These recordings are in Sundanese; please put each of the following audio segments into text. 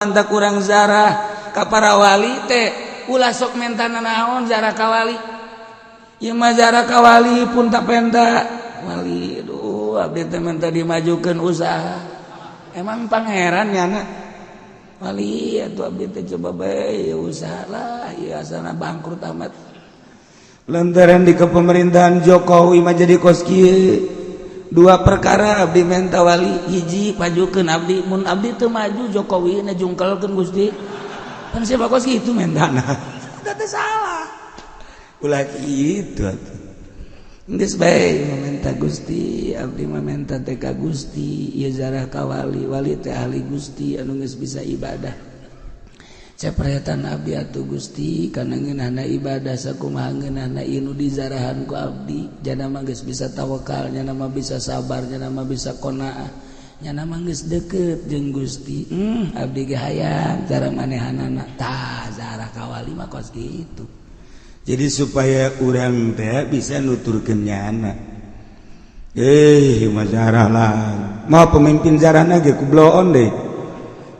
Menta kurang zarah ka para wali teh, ulah sok menta naon zarah ka wali. Ieu mah zarah ka wali pun tak penta wali. Aduh, abdi teh menta dimajukeun usaha. Emang pangeran nyana wali atuh? Abdi teh coba bae usaha lah ieu, asana bangkrut amat lantaran di kepemerintahan Jokowi mah jadi kos kieu. Dua perkara abdi menta wali: hiji, pajukeun abdi, mun abdi teu maju Jokowi na jungkelkeun Gusti. Kan siapa kos kitu mentana teh salah, ulah kitu atuh. Geus bae menta Gusti, abdi mah menta teh ka Gusti. Ieu zarah ka wali, wali teh ahli Gusti anu geus bisa ibadah. Cepretan abdi atuh Gusti, kana ngeunahna ibadah, sakumaha ngeunahna ieu nu dizarahan ku abdi. Jana mah geus bisa tawakal, nyana mah bisa sabar, nyana mah bisa qanaah, nyana mah geus deukeut jeung Gusti. Abdi ge hayang cara manehanana. Tah, zarah ka wali mah kos kitu. Jadi supaya urang teh bisa nuturkeun nyana, majarah lah mau pemimpin zarahna ge ku bloon deh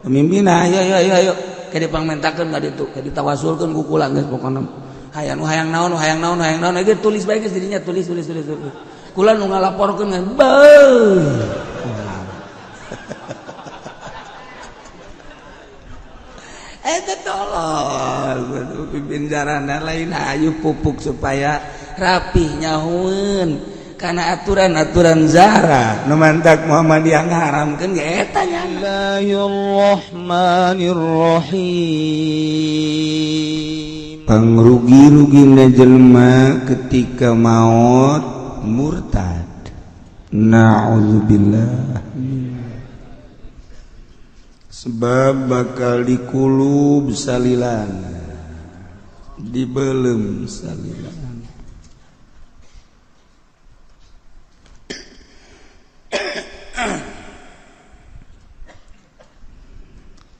pemimpin. Ayo ayo ayo ayo, kayak dipangmentakeun ka ditu, kayak ditawasulkeun ku kula. Geus pokona hayang nu hayang naon, hayang naon, hayang naon ge tulis bae geus dirinya, tulis tulis tulis tulis. Kula nu ngalaporkeun geus beuh. Eta tolol pimpin jarana lain. Ayu pupuk supaya rapih, nyahueun karena aturan-aturan zarah nu mantak Muhammadiyah ngaharamkeun ge eta nyana. Bismillahirrahmanirrahim. Pangrugi-rugina jelema ketika maut murtad, na'udzubillah, sebab bakal dikulub salilan, dibelem salilan.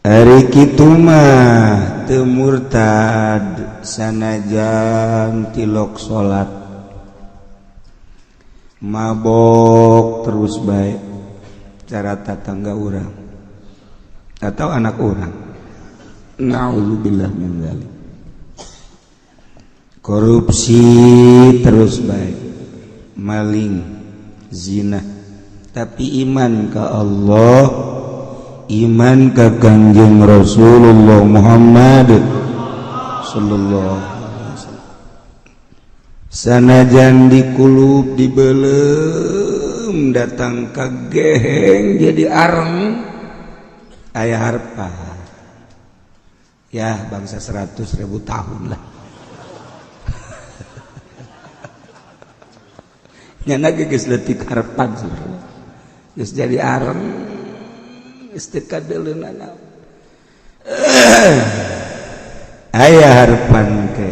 Ari kitu mah teu murtad sanajan tilok salat, mabok terus bae cara tatangga urang atau anak urang, naudzubillah min dzalik, korupsi terus bae, maling, zina, tapi iman ka Allah, iman ka Kangjeng Rasulullah Muhammad sallallahu alaihi wasallam, sanajan dikulub, dibelem, datang ka geheng jadi areng, aya harpa ya bangsa 100.000 tahun lah nyana geus leutik harapan geus jadi areng, aya harapan ke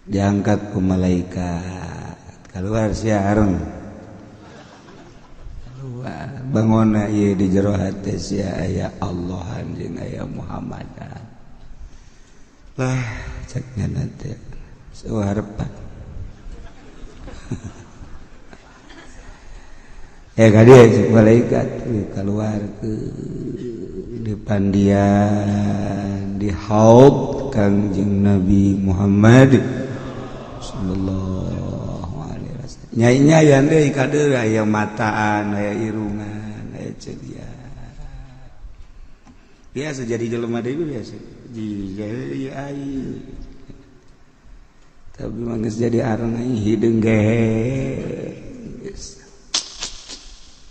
diangkat ku malaikat keluar sia areng, keluar bangona ieu di jero hate sia aya Allah jeung aya Muhammadan lah, cek nyana teh seueuh harapan. Kadi malaikat keluar ke di pandian di haud Kangjeng Nabi Muhammad sallallahu alaihi wasallam. Nyai-nyayan deui kadeul, aya mataan, aya irungan, aya ceulian, biasa jadi jelema deui, biasa jadi ai, tapi mah geus jadi areng hideung ge geus.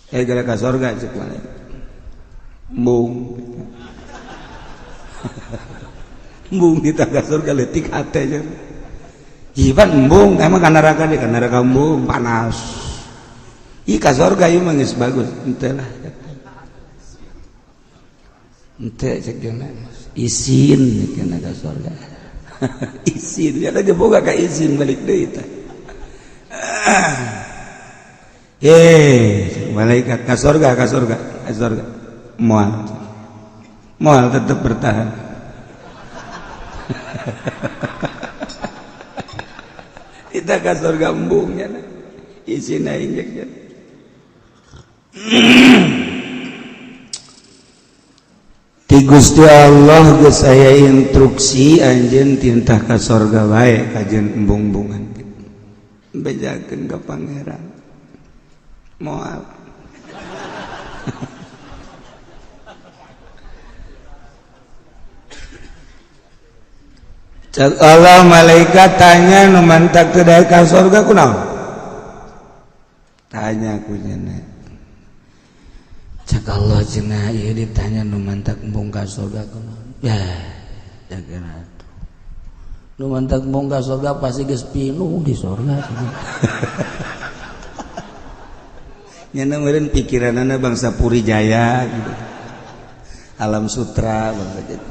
Gara ka sorga cek malaikat, embung embung kita ka surga, leutik hate nya. Iban embung, emang ka neraka deh, ka neraka embung panas. Ih, ka sorga ieu mah geus bagus, henteu lah, henteu cek jeung isin kana ka sorga, isin ya teh boga ka izin balik deui teh. Malaikat ka surga, ka surga, ka surga, moal moal, tetap bertahan. Kita ka surga embungnya isina injeknya. Ti Gusti Allah geus aya instruksi anjeun tintah ka sorga bae kajeun embung-embungan. Bejakeun ka pangeran. Moal. Cak Allah malaikat tanya nu mantak teu daek ka sorga kunaon? Tanya ku cenah. Cak Allah cenah ieu ditanya nu mantak embung ka surga kunaon? Ya, jaga atuh. Nu mantak embung ka surga pasti geus pinuh di surga. Nyana meureun pikiranana bangsa Puri Jaya gitu. Alam Sutra bangsa gitu.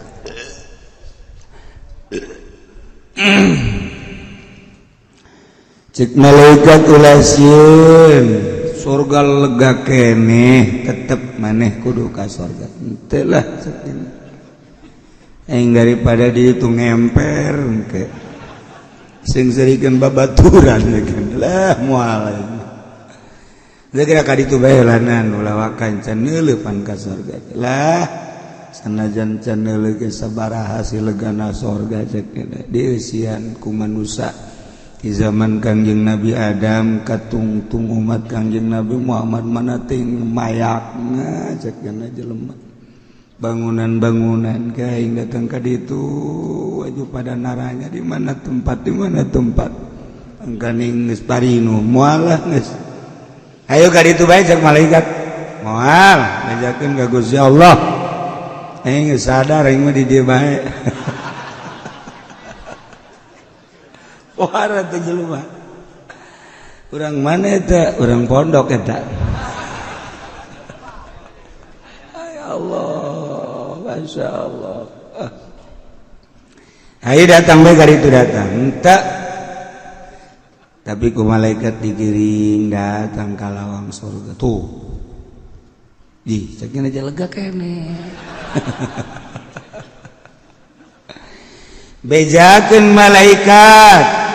Cek malaikat ulah sieun, surga lega keneh tetep maneh kudu ka surga. Henteu lah cek aing daripada dihitung ngemper engke. Sing serikeun babaturan lah moal. Geura ka ditu bae lanan ulah wakan can neuleupan ka surga. Lah sanajan can neuleuh ge sabaraha si legana surga cek dieusian ku manusa. Di zaman Kangjeng Nabi Adam katungtung umat Kangjeng Nabi Muhammad mana ting mayakna cek jelema bangunan-bangunan kaing datang ka ditu aju pada naranya di mana tempat di mana tempat angkaning geus parinu moal lah geus ayo ka ditu bae cek malaikat moal ngajakeun ka Gusti Allah aing geus sadar aing mah di dieu bae. Wah, teh jelema. Urang mana eta? Urang pondok eta. Ya Allah, Masya Allah. Ayo datang bae kali itu datang. Entah. Tapi ku malaikat digiring datang ka lawang surga. Tuh. Ih, ceknya aja lega kene. Bejakeun malaikat.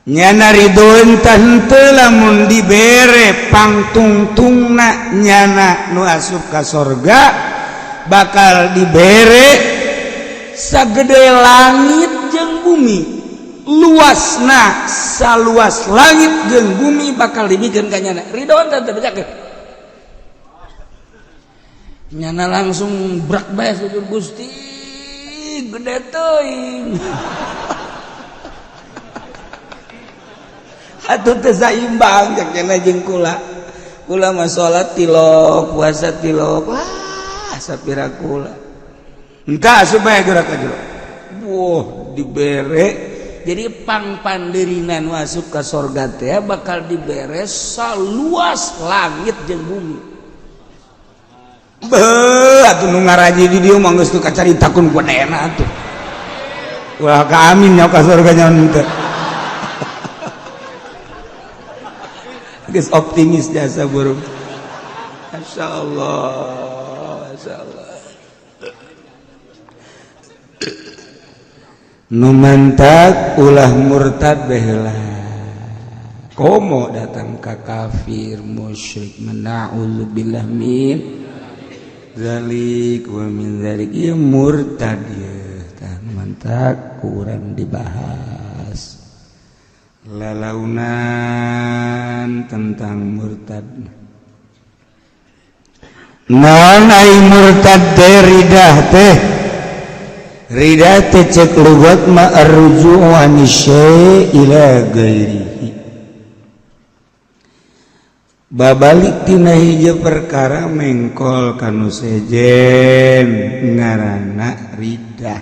Nyana ridho henteu lamun dibere pangtungtungna nyana nu asup ka sorga bakal dibere sagede langit jeung bumi, luasna saluas langit jeung bumi bakal dibikeun ka nyana. Ridho teh bejakeun nyana langsung brak bae sujud Gusti gede teuing. Atuh teu saimbang cek cenah jeung kula. Kula mah salat tilok, puasa tilok. Wah, sapira kula. Entah supaya gerak ka jero. Wah, dibere. Jadi pangpandeurina nu asup ka sorga teh bakal dibere saluas langit jeung bumi. Beuh, atuh nu ngaraji di dieu mah geus teu kacaritakeun ku dena atuh. Ulah ka amin nya ka sorga nya henteu. Geus optimis jasa burung. Masya Allah, Masya Allah. Nu mantak ulah murtad baheula. Komo datang ka kafir musyrik na'udzubillah min zalik wa min zalik ieu murtad ieu tah mantak kurang dibahas. Lalaunan tentang murtad. Naon ai murtad teh ridah teh? Ridah teh cek lugat ma arruju'u ani syai' ila ghairihi. Babalik tina hiji perkara mengkol kanu sejen ngaranna ridah.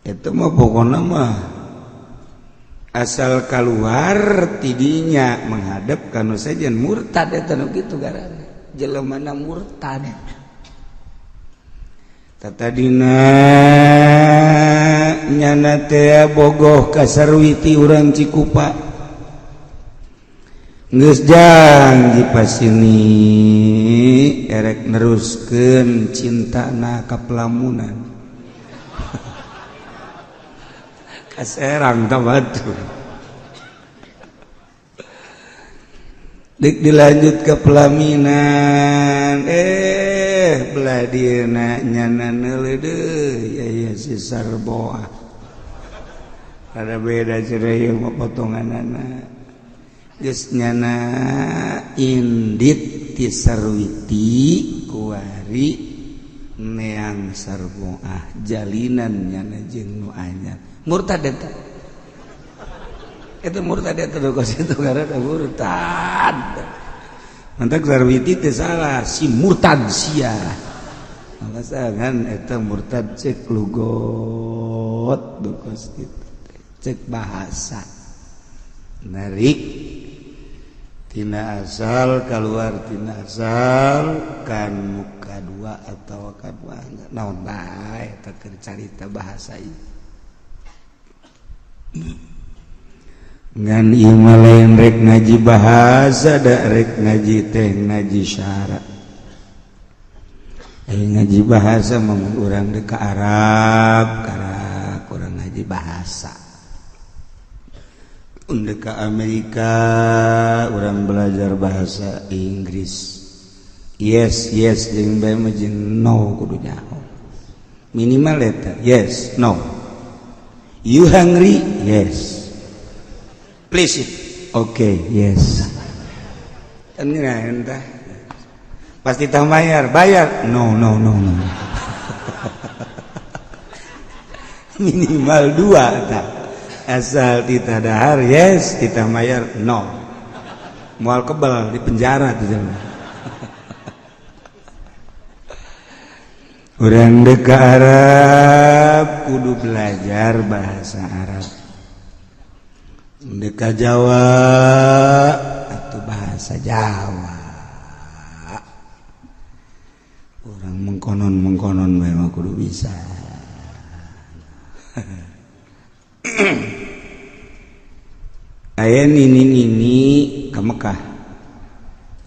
Eta mah pokona mah asal keluar tidinya menghadap kanu sejen murtad eta nu kitu garana jelemana murtad. Tatadina nyana teh bogoh ka Sarwiti urang Cikupa geus janji pasini erek neruskeun cintana ka pelamunan kaserang tabatur dik dilanjut ke pelaminan Belah dieuna nyana neuleuh deui ya si Sarboah. Rada beda cenah ieu mah potonganana. Geus nyana indit ti Sarwiti kuari neang Sarboah jalinan nyana jeung nu anyar. Murtad eta. Itu murtad eta kos itu karena murtad. Mantak Sarwiti teh salah si murtad sia. Alasan eta murtad cek lugot kos kitu. Cek bahasa. Narik tina asal keluar tina asal kan muka dua atau kan naon bae eta keur carita bahasa ieu. Ngan ieu mah lain rek ngaji bahasa da rek ngaji teh ngaji syara. Ngaji bahasa mah urang deuk ka Arab karak urang ngaji bahasa. Undek ke Amerika orang belajar bahasa Inggris. Yes yes jeung bae mah jeung no kudu nyaho. Minimal eta yes no. You hungry? Yes. Please it. Okay, yes. Kan ngeunaheun tah. Pasti tah bayar, bayar. No no no no. Minimal dua tah. Asal tita dahar yes, tita mayar no. Moal kebal di penjara tuh jelema. Urang deuk ka Arab kudu belajar bahasa Arab. Deuk ka Jawa atau bahasa Jawa. Urang mengkonon-mengkonon bae mah kudu bisa. Aya nini-nini ke Mekah.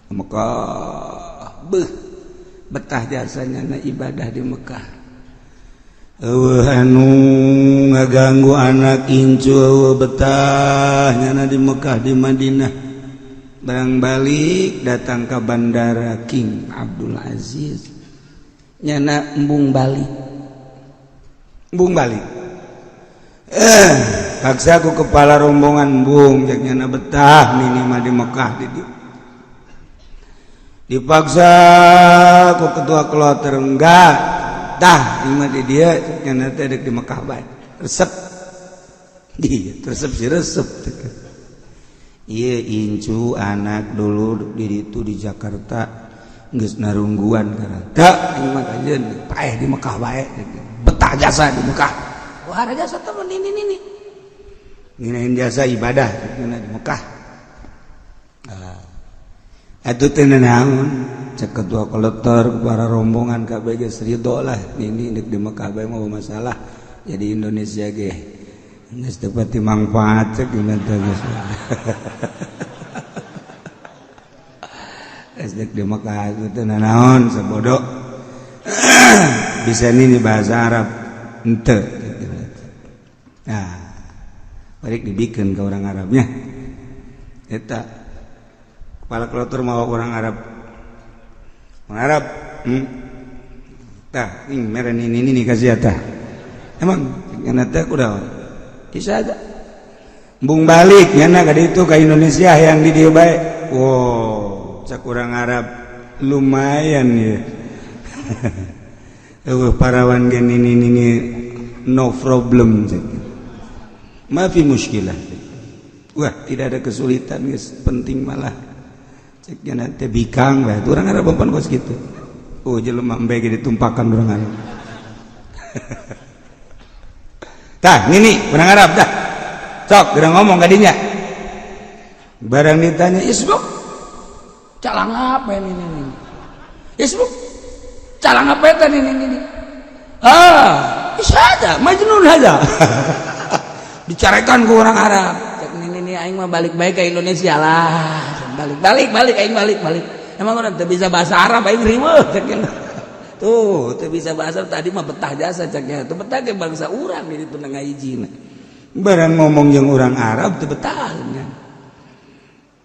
Ke Mekah. Beuh, betah jasanya na ibadah di Mekah. Eueuh anu ngaganggu anak incu eueuh betah nyana di Mekah di Madinah. Barang balik datang ke bandara King Abdul Aziz. Nyana embung balik. Embung balik. Paksa aku kepala rombongan bung cek nyana betah nini mah di Mekah di dieu. Dipaksa ku ketua kloter enggak tah ini mah di dieu cek nyana teh deuk di Mekah bae. Resep. Di resep si resep. Ieu incu anak dulu di ditu di Jakarta geus narungguan karata ini mah kajeun paeh di Mekah bae. Betah jasa di Mekah. Wah, ada jasa temen ini ini. Nginain jasa ibadah di Mekah. Atuh teh naon? Cek ketua kolektor para rombongan kabeh geus ridho lah. Ini deuk di Mekah bae mah masalah. Jadi Indonesia ge geus teu pati mangfaat cek gimana teh geus. Geus deuk di Mekah teh naon sabodo. Bisa nini bahasa Arab henteu. Nah, balik dibikin ke orang Arabnya. Eta kepala kloter mau orang Arab. Orang Arab. Tah, ini meren ini kasih tah. Emang nyana teh kuda. Bisa aja. Bung balik nyana ka ditu ka Indonesia yang di dieu bae. Wow, cak orang Arab lumayan ya. Eueuh parawan gen ini no problem cek. Maafi muskilah. Wah, tidak ada kesulitan guys, penting malah. Ceknya nanti bikang bae. Urang Arab pan kos kitu. Oh, jelema embe ge ditumpakan urang Arab. Tah, ngini urang Arab dah. Sok, geura ngomong ka dinya. Barang ditanya, "Isbuk, calang apa ini ini?" "Isbuk, calang apa eta ini ini?" Ah, isa aja, majnun aja. Dicarekan ke orang Arab. Cek nini aing mah balik baik ke Indonesia lah. Balik balik balik aing balik balik. Emang orang teu bisa bahasa Arab aing riweuh cek. Tuh, teu bisa bahasa tadi mah betah jasa ceknya. Tuh betah ke bangsa urang di ditu ngahijina. Barang ngomong jeung orang Arab teu betah.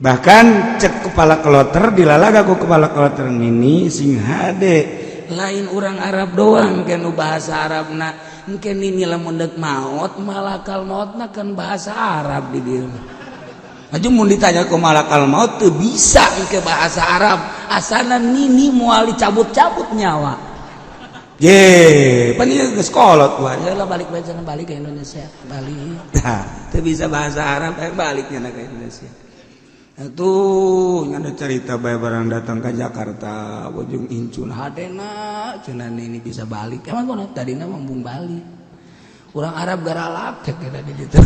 Bahkan cek kepala kloter dilalaga ku kepala kloter nini sing hade. Lain orang Arab doang ke nu bahasa Arabna. Engke nini lamun deuk maot malakal maotna kan bahasa Arab di dieu. Aju mun ditanya ku malakal maot teu bisa engke bahasa Arab. Asana nini moal dicabut-cabut nyawa. Ye, pan ieu geus kolot gua. Lah balik bae cenah balik ke Indonesia, balik. Tah, teu bisa bahasa Arab balik nya ke Indonesia. Tuh ada cerita bae barang datang ke Jakarta bojong incun hadena cenah ini bisa balik. Emang kono tadina mah embung balik. Urang Arab garalak cek teh di ditu.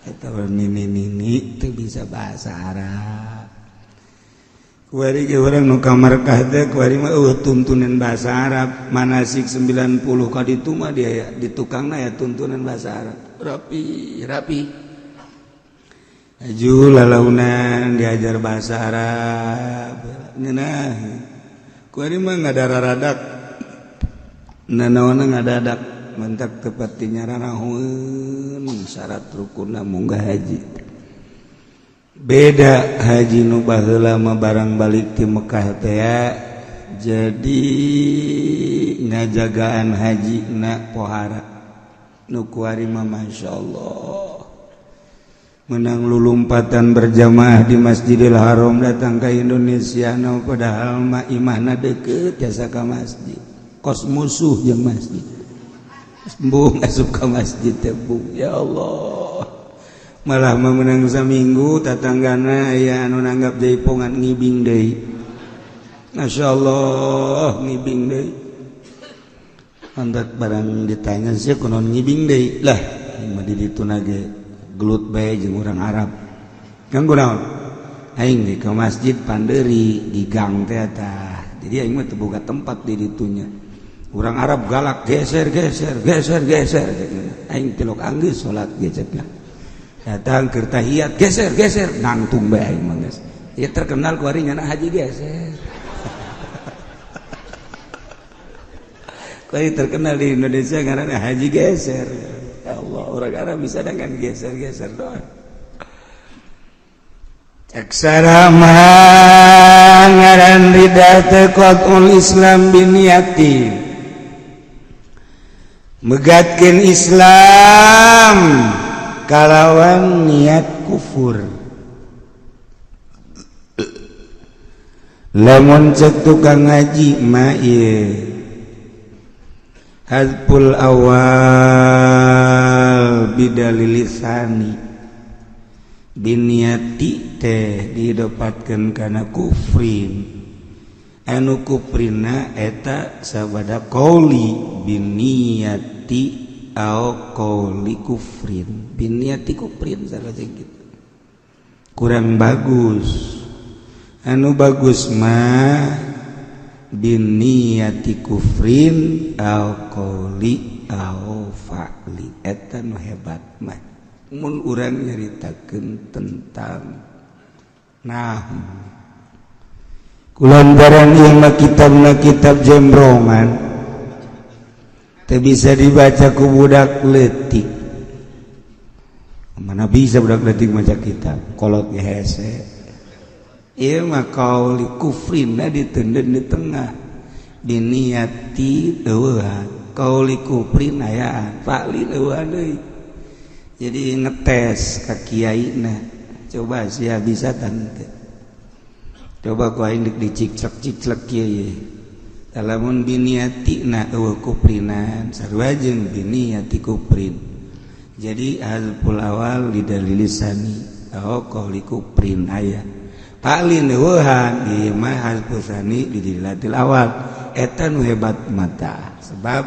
Eta nini-nini teu bisa bahasa Arab. Kuari ge urang nu ka Markah teh kuari mah eueuh tuntunan bahasa Arab. Manasik 90 ka ditu mah dia di tukangna ya tuntunan bahasa Arab. Rapi, rapi. Aju lalaunan diajar bahasa Arab. Ngeunah. Kuari mah ngadararadak. Nanaonna ngadadak mentak tepatinya rarahoeun syarat rukunna munggah haji. Beda haji nu baheula mah barang balik ti Mekah teh jadi ngajagaan haji na pohara. Nu kuari mah masyaallah. Menang lulumpatan berjamaah di Masjidil Haram datang ke Indonesia no padahal mah imahna deket jasa ka masjid kos musuh jeung masjid embung asup ka masjid teh bung ya Allah malah mah menang saminggu tatanggana aya anu nanggap jaipongan ngibing deui masyaallah ngibing deui antak barang ditanya sih kunaon ngibing deui lah mah di ditu ge gelut bae jeung urang Arab. Kanggo naon? Aing di ke masjid panderi di gang teh tah. Jadi aing mah teu boga tempat di ditunya. Urang Arab galak geser geser geser geser. Aing tilok anggeus salat ge cek. Datang keur tahiyat geser geser nangtung bae aing mah geus. Ieu terkenal ku ari nyana haji geser. Ku ari terkenal di Indonesia ngaranna haji geser. Ya Allah, orang Arab bisa dengan geser-geser doang. Cek sarama ngaran ridha teh qatul Islam biniati. Megatkeun Islam kalawan niat kufur. Lamun cek tukang ngaji mah ieu hadful awal bidalilisani biniati teh didapatkeun kana kufrin anu kufrina eta sabada qauli biniati au qauli kufrin biniati kufrin sareng kitu kurang bagus anu bagus mah biniyati kufrin au qauli au fa'li eta nu hebat mah mun urang nyaritakeun tentang nah kulantaran ieu mah kitabna kitab jembrongan teu bisa dibaca ku budak leutik. Mana bisa budak leutik maca kitab kolot ge hese. Ieu mah qauli kufrinna ditenden di tengah biniati eueuhan qauli kufrin ayaan fa'li eueuhan deui. Jadi ngetes ka kiaina coba sia bisa tante coba ku aing deuk diciclek-ciclek kieu lamun biniati na eueuh kufrinan sarua jeung biniati kufrin. Jadi hazful awal lidalilisani au qauli kufrin aya paling eueuhan ieu mah hazfusani didilatil awal eta nu hebat mata sebab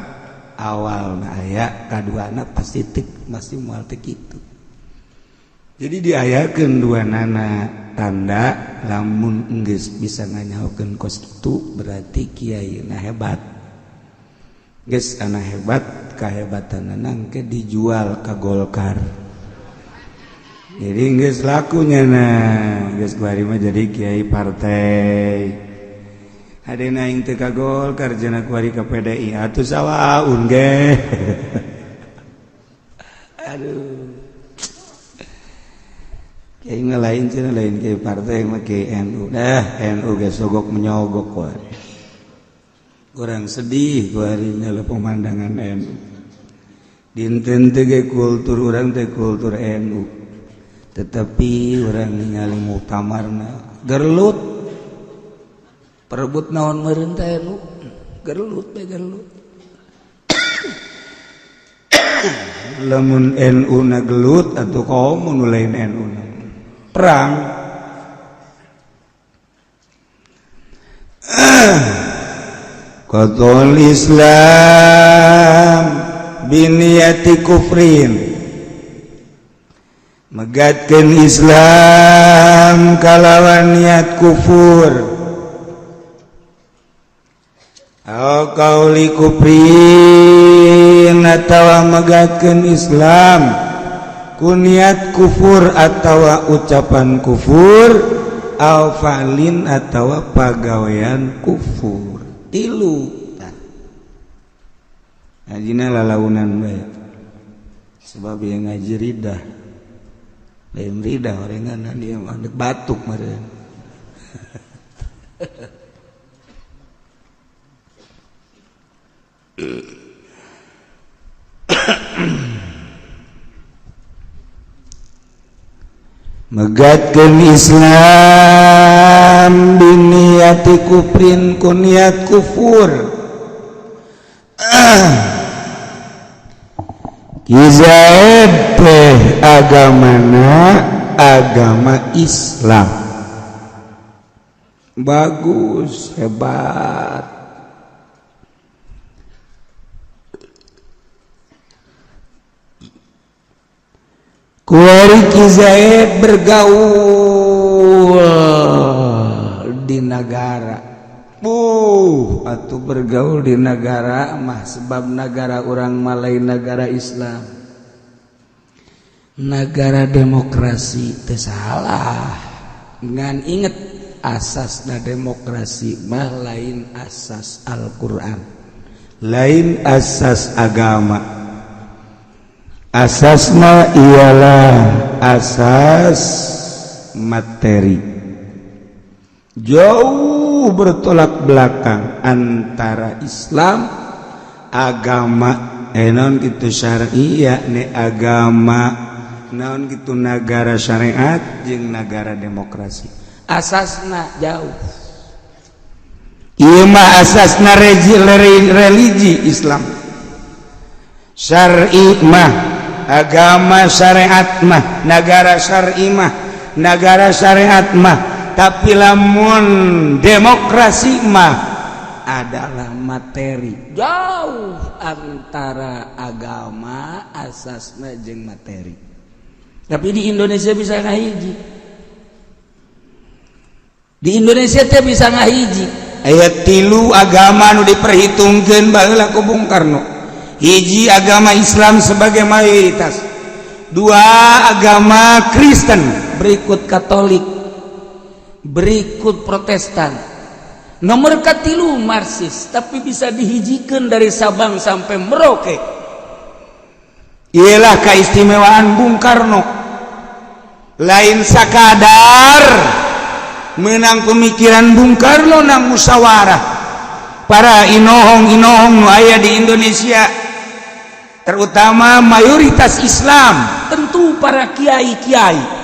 awalna aya kaduana pasti teu masih moal teu kitu. Jadi diayakeun dua nana tanda lamun geus bisa nganyahokeun kos kitu berarti kiaina hebat. Geus ana hebat kahebatanana engke dijual ka Golkar. Jadi geus lakunya nah geus kuari mah jadi kiai partai. Hadena aing teu ka Golkar cenah kuari ka PDI atuh sawaun ge. Aduh. Kiai mah lain cenah lain kiai partai mah kiai NU. Dah NU ge sogok menyogok kuari. Kurang sedih kuari nyala pemandangan NU. Dinten teh ge kultur urang teh kultur NU. Tetapi urang ningali muktamarna gerlut. Perebut naon meureun teh NU. Gerlut teh gerlut. Lamun NU na gelut atuh komo nu lain NU na. Perang. Qatul Islam biniyati kufrin, megatkeun Islam kalawan niat kufur, au qauli kufrin atawa megatkeun Islam ku niat kufur atawa ucapan kufur, au fa'lin atawa pagawean kufur. Tilu ngajina lalaunan bae sebab yang ngaji ridah lain ridah orengan dia mah batuk meureun. Megatkeun Islam biniyati kufrin ku niat kufur. Ki Zaid teh agamana agama Islam, bagus, hebat. Kuari Ki Zaid bergaul di negara. Atuh bergaul di negara mah sebab negara urang mah lain negara Islam. Negara demokrasi teu salah. Ngan inget asasna demokrasi mah lain asas Al-Qur'an, lain asas agama. Asasna ialah asas materi. Jauh bertolak belakang antara Islam agama naon kitu syar'i yakni agama, naon kitu nagara syariat jeung nagara demokrasi. Asasna jauh. Ieu mah asasna religi Islam. Syar'i mah agama syariat mah, nagara syar'i mah, nagara syariat mah. Tapi lamun demokrasi mah adalah materi. Jauh antara agama asasna jeung materi. Tapi di Indonesia bisa ngahiji. Di Indonesia teh bisa ngahiji. Aya 3 agama nu diperhitungkeun baheula ku Bung Karno. Hiji agama Islam sebagai mayoritas, 2 agama Kristen, berikut Katolik, berikut Protestan, nomor katilu Marxis. Tapi bisa dihijikan dari Sabang sampai Merauke. Ialah keistimewaan Bung Karno. Lain sakadar menang pemikiran Bung Karno nang musyawarah para inohong-inohong nu aya di Indonesia, terutama mayoritas Islam, tentu para kiai-kiai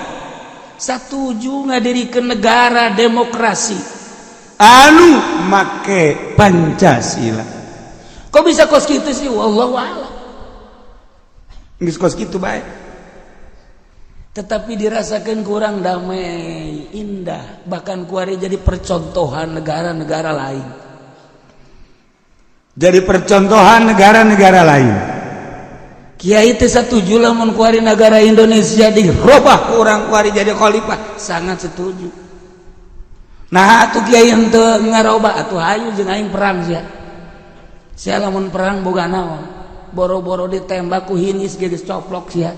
satuju ngadirikeun negara demokrasi anu make Pancasila. Kok bisa kos kitu sih? Wallahu a'lam. Geus kos kitu bae. Tetapi dirasakan kurang damai, indah, bahkan kuari jadi percontohan negara-negara lain. Jadi percontohan negara-negara lain. Kiai teh satuju lamun kuari negara Indonesia dirobah ku urang kuari jadi khalifah, sangat setuju. Nah atuh kiai henteu ngarobah atuh hayu jeung aing perang sia. Sia lamun perang boga naon? Boro-boro ditembak ku hinis ge geus coplok sia.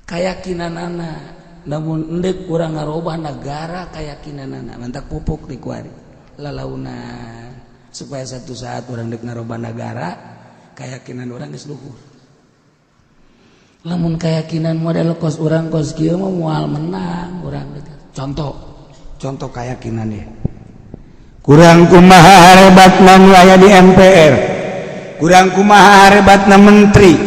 Kayakinanana, namun endek urang ngarobah negara kayakinanana, mantak pupuk di kuari lalaunan supaya satu saat urang dek ngarobah negara keyakinan urang geus luhur. Lamun keyakinan model kos urang kos kieu mah moal menang urang. Contoh, contoh keyakinan ya. Kurang kumaha harebatna nu aya di MPR, kurang kumaha harebatna menteri,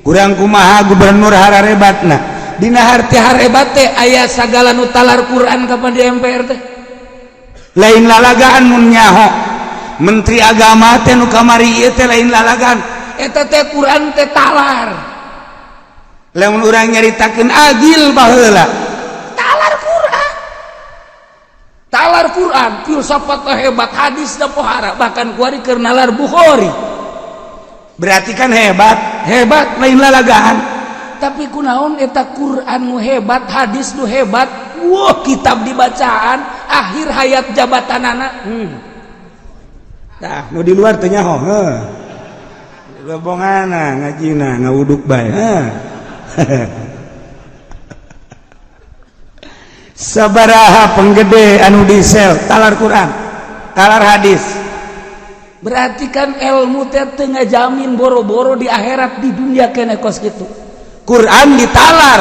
kurang kumaha gubernur harebatna. Dina harti harebat teh aya sagala nu talar Quran kapan di MPR teh. Lain lalagaan mun nyaho menteri agama teh nu kamari ieu teh lain lalagaan, eta teh Quran teh talar. Lamun urang nyaritakeun adil baheula talar Quran, talar Quran, filsafat hebat, hadis da pohara, bahkan kuari keur nalar Bukhari. Berarti kan hebat, hebat lain lalagaan. Tapi kunaon eta Quran nu hebat, hadis nu hebat, wah kitab dibacaan akhir hayat jabatanana. Tah nu di luar teh nyaho, heuh. Lebongana ngajina ngawuduk bae, heuh. Sabaraha penggede anu diesel talar Quran, talar hadis. Berarti kan ilmu teh teu ngajamin boro-boro di akhirat, di dunia kene kos kitu. Quran ditalar,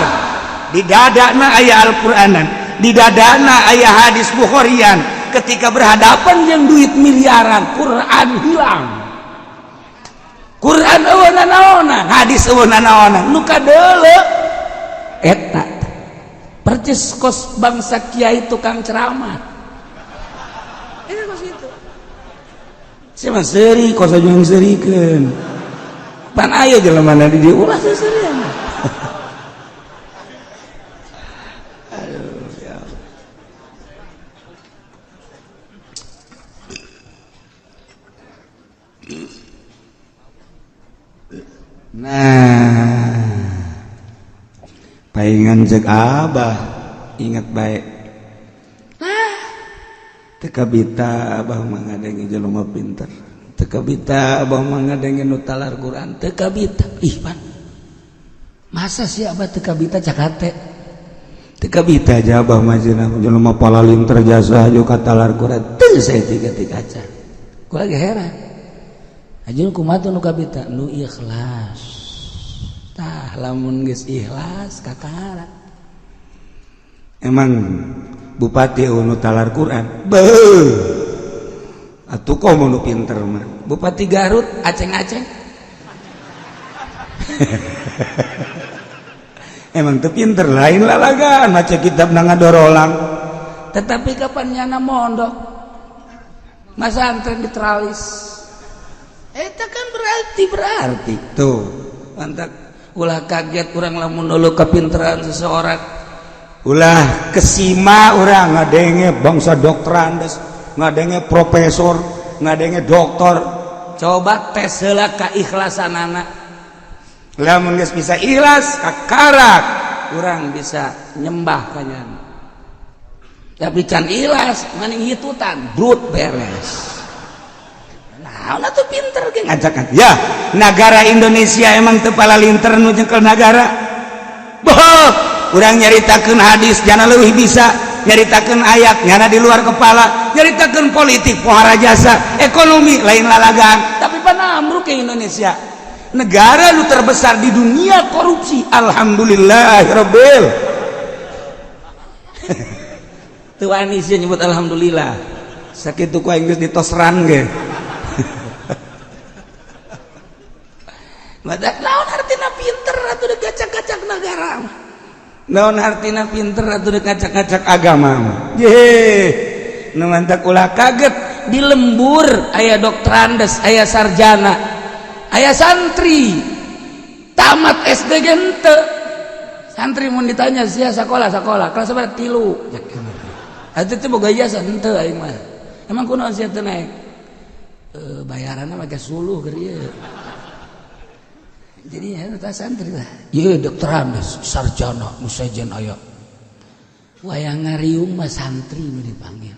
di dadana aya Al-Qur'anan, di dadana aya hadis Bukharian. Ketika berhadapan jeung duit miliaran, Quran hilang. Quran eueuh nanaonan, hadis eueuh nanaonan, nu kadeuleu eta percis kos bangsa kiai tukang ceramah. Eta kos kitu. Sia mah seuri kos jeung seurikeun. Pan aya jelema di dieu ulah seuserian. Aduh ya Allah. Nah, paingan cek abah ingat baik. Nah, teu kabita abah mah ngadenge jelema pinter, teu kabita abah mah ngadenge nu talar Quran, teu kabita. Ih pan, masa sih abah teu kabita cak hate? Teu kabita aja abah mah jelema palalinter jasa jo ka talar Quran, teu saya tiga kaca. Gua lagi heran. Ajun kumaha tuh nu kabita? Nu ikhlas. Tah lamun geus ikhlas kakara. Emang bupati nu talar Quran? Beuh. Atuh komo nu pinter mah. Bupati Garut aceng-aceng. Emang teu pinter lain lalagaan maca kitab na ngadorolang. Tetapi kapan nyana mondok? Masa antren di teralis. Eta kan berarti tuh mantap. Ulah kaget urang lamun dulu kepinteran seseorang, ulah kesima urang ngadenge bangsa dokterandes, ngadenge profesor, ngadenge doktor. Coba tes heula keikhlasanana. Lamun geus bisa ikhlas kakarak urang bisa nyembah ka nyana. Tapi can ikhlas maning hitutan brut beres. Nah, tuh pinter ge ngajakan. Ya, negara Indonesia emang teu palalinter nu nyekel nagara. Boh, urang nyaritakeun hadis jana leuwih bisa, nyaritakeun ayat nyana di luar kepala, nyaritakeun politik pohara jasa, ekonomi lain lalagaan. Tapi panamruk ke Indonesia. Negara nu terbesar di dunia korupsi. Alhamdulillahirabbil. Teu wani sih nyebut alhamdulillah. Sakitu ku aing geus ditosran ge. Badak naon artina pinter atuh deuk kacak-kacak negara mah. Naon artina pinter atuh deuk kacak-kacak agama mah. Ye, nu mantak ulah kaget di lembur aya dokterandes, aya sarjana, aya santri tamat SD ge henteu. Santri mun ditanya sia sakola sakola kelas sabaraha 3. Atuh teh boga ijazah henteu aing mah. Emang kunaon sia teu naik? Bayaranna make suluh keur ieu. Jadi ya eta santri lah. Ieu dokterandes, sarjana, nu sejen aya. Wayang ngariung mah santri nu dipanggil.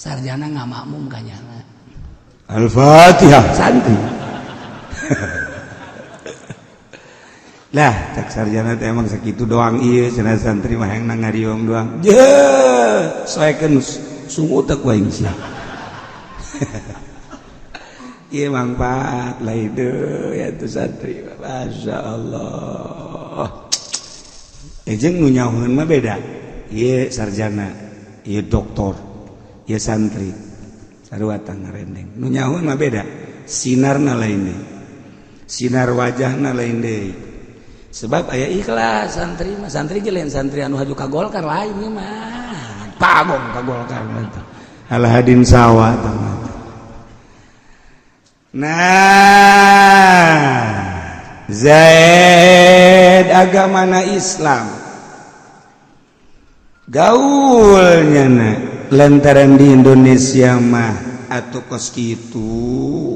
Sarjana ngamakmum ka nyana. Al-Fatihah santri. Lah, cak sarjana teh emang sakitu doang ieu cenah santri mah hayang ngariung doang. Je, soekeun sungut teh ku aing sia. Iya manfaat lah itu ya tuh santri, masya Allah. Jeung nu nyahueun mah beda. Ieu sarjana, ieu doktor, Ya santri sarua ngarendeng. Nu nyaho mah beda, sinarna lain deui. Sinar wajahna lain deui. Sebab aya ikhlas santri mah, santri ge lain santri anu haju ka Golkar lain ieu mah. Pagong ka Golkar mah teh. Alah hadin sawah tah. Nah, Zaid agamana Islam. Gaulnya na lantaran di Indonesia mah atau kos kitu.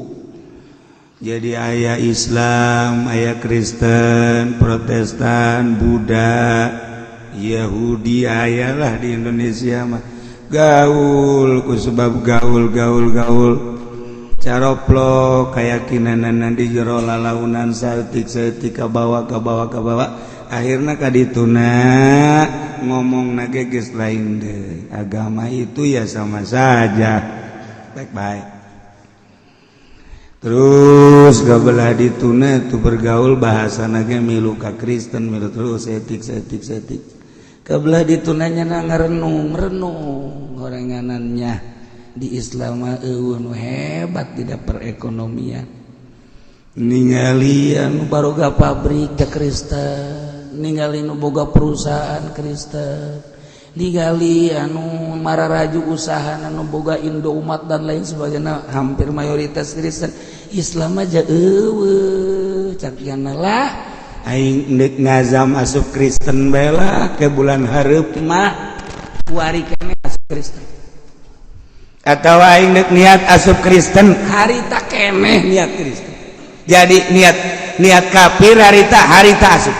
Jadi aya Islam, aya Kristen, Protestan, Buddha, Yahudi ayalah di Indonesia mah. Gaul ku sebab gaul gaul gaul caroplok keyakinan di jero lalaunan saeutik saeutik kabawa kabawa kabawa akhirna kadituna ngomong nage geus lain deui. Agama itu ya sama saja baik-baik. Terus gabelah dituna tuh bergaul bahasa nage milu ka Kristen milu terus etik etik etik kabelah ditunanya na ngarenung renung gorenganannya di Islam mah eueuh nu hebat tidak perekonomian ningali anu baroga pabrik ke Kristen, ningali nu boga perusahaan Kristen, ningali anu mararaju usaha anu boga Indomaret dan lain sebagainya hampir mayoritas Kristen. Islam aja eueuh cak lah aing deuk ngazam asup Kristen bae lah ke bulan hareup mah kuari keneh asup Kristen atau aing deuk niat asup Kristen harita keneh niat Kristen. Jadi niat niat kafir harita harita asup,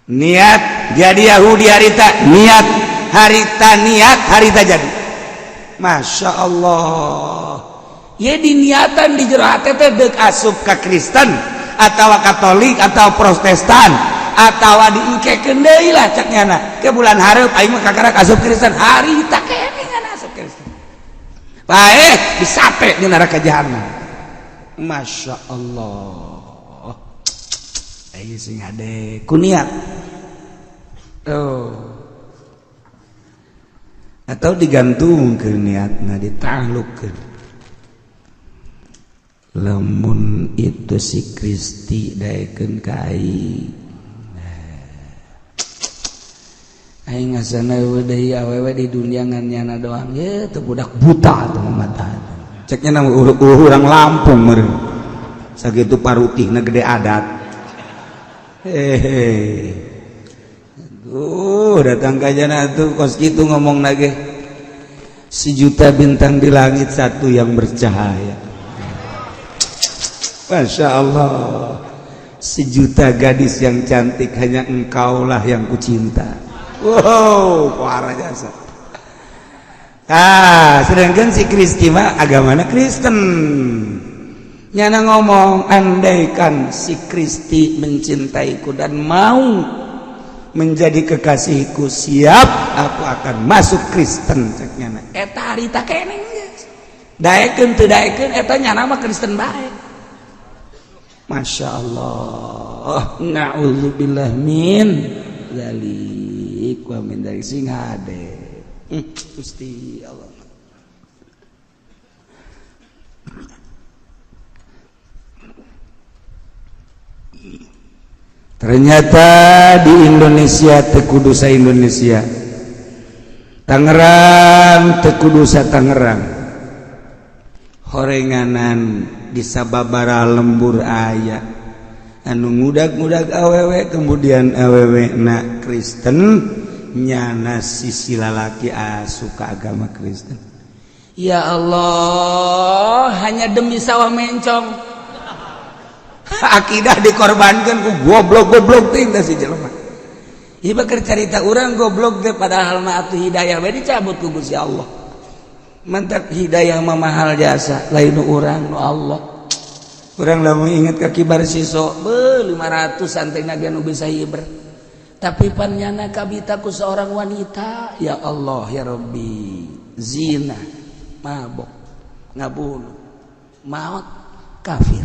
niat jadi Yahudi harita niat harita niat harita jadi. Masya Allah ya diniatan di jero hate teh deuk asup ka Kristen atau Katolik atau Protestan atau diengkekeun deui lah cak nyana ke bulan hareup aing mah kakarak asup Kristen harita keneh nyana asup Kristen bae disate di neraka jahanam. Masya Allah aing sing hade ku niat tuh atau digantungkeun niatna ditaklukkeun. Lamun itu si Kristi daekeun ka aing, aing ngasana deui awewe di dunia ngan nyana doang ye teu budak buta teu mata ceknya na urang Lampung meureun sakitu parutihna gede adat. Hehe tuh datang ka jana tuh kos kitu ngomong nage sejuta bintang di langit satu yang bercahaya. Masya Allah, sejuta gadis yang cantik hanya engkaulah yang kucinta. Wow, parah jasa. Ah, sedangkan si Kristi mah agamana Kristen. Nyana ngomong, andaikan si Kristi mencintaiku dan mau menjadi kekasihku, siap aku akan masuk Kristen cek nyana. Eta harita keneh geus. Daekeun teu daekeun eta nyana mah Kristen bae. Masya Allah, na'udzubillah min dzalik wa min dzalik sing hade. Gusti Allah. Ternyata di Indonesia teu kudu sa Indonesia, Tangerang teu kudu sa Tangerang, horenganan di sababara lembur aya anu ngudag-ngudag awewe kemudian awewe na Kristen nyana sisi lalaki asuka agama Kristen. Ya Allah, hanya demi sawah mencong akidah dikorbankan ku goblok-goblok teh si jelema. Ieu keur carita urang goblok teh padahal mah atuh hidayah we dicabut ku Gusti Allah. Mantap hidayah mah mahal jasa lain nu urang nu Allah. Urang lamun inget ka kibar siso be 500 santai ge nu bisa hiber. Tapi pan nyana kabita ku seorang wanita, ya Allah ya Rabbi, zina, mabok, ngabunuh, maut, kafir.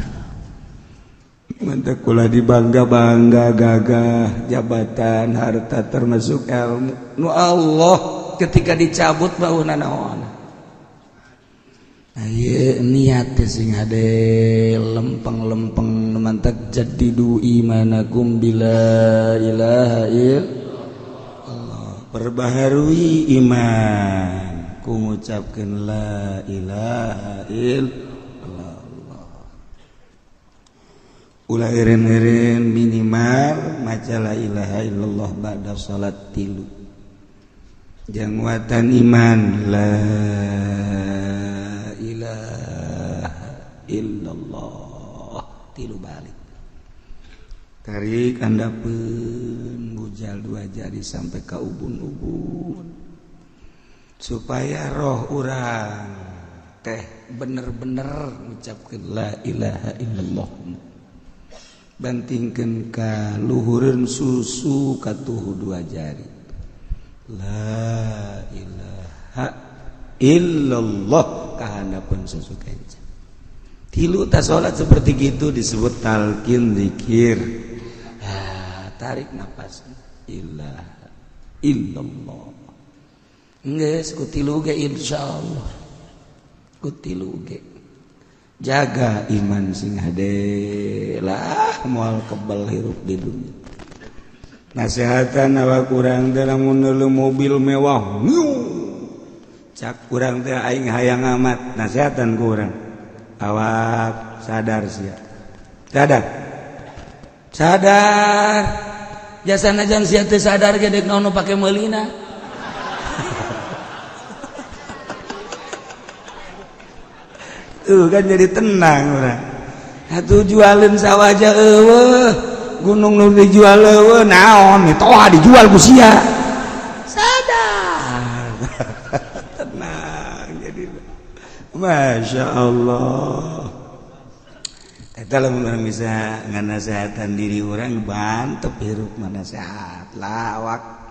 Mantap kula dibangga-bangga gagah jabatan harta termasuk ilmu nu Allah. Ketika dicabut bauna naon? Ayo niat sing hade lempeng-lempeng, mantak jaddidu imanakum bila ilaha illallah, perbaharui iman ku ngucapkeun la ilaha illallah. Ulah eureun-eureun, minimal maca la ilaha illallah ba'da salat tilu jang nguatan iman la ilaha illallah tilu balik. Tarik handapeun, bujal dua jari sampai ke ubun-ubun supaya roh urang teh bener-bener ngucapkeun la ilaha illallah. Bantingkeun ka luhureun susu katuhu dua jari, la ilaha illallah kahandapeun susu kenca tilu. Tas salat seperti gitu disebut talqin zikir. Ah, tarik nafas, ilaha illallah. Geus ku tilu ge, insyaallah ku tilu ge jaga iman sing hade lah, moal kebal hirup di dunia. Nasehatan awak urang teh, lamun mobil mewah cak kurang teh, aing hayang amat. Nasehatan ku urang, awak sadar sia, sadar, sadar jasa najan sia teu sadar ge dek naon pake meulina. Tuh kan jadi tenang urang. Atuh jualin sawah aja eueuh, gunung nu dijual eueuh, naon mitoha dijual ku sia. Sadar. Tenang jadi. Masya Allah. Eta lamun urang bisa nganasehatan diri urang, bantep hirup mana sehat lawak.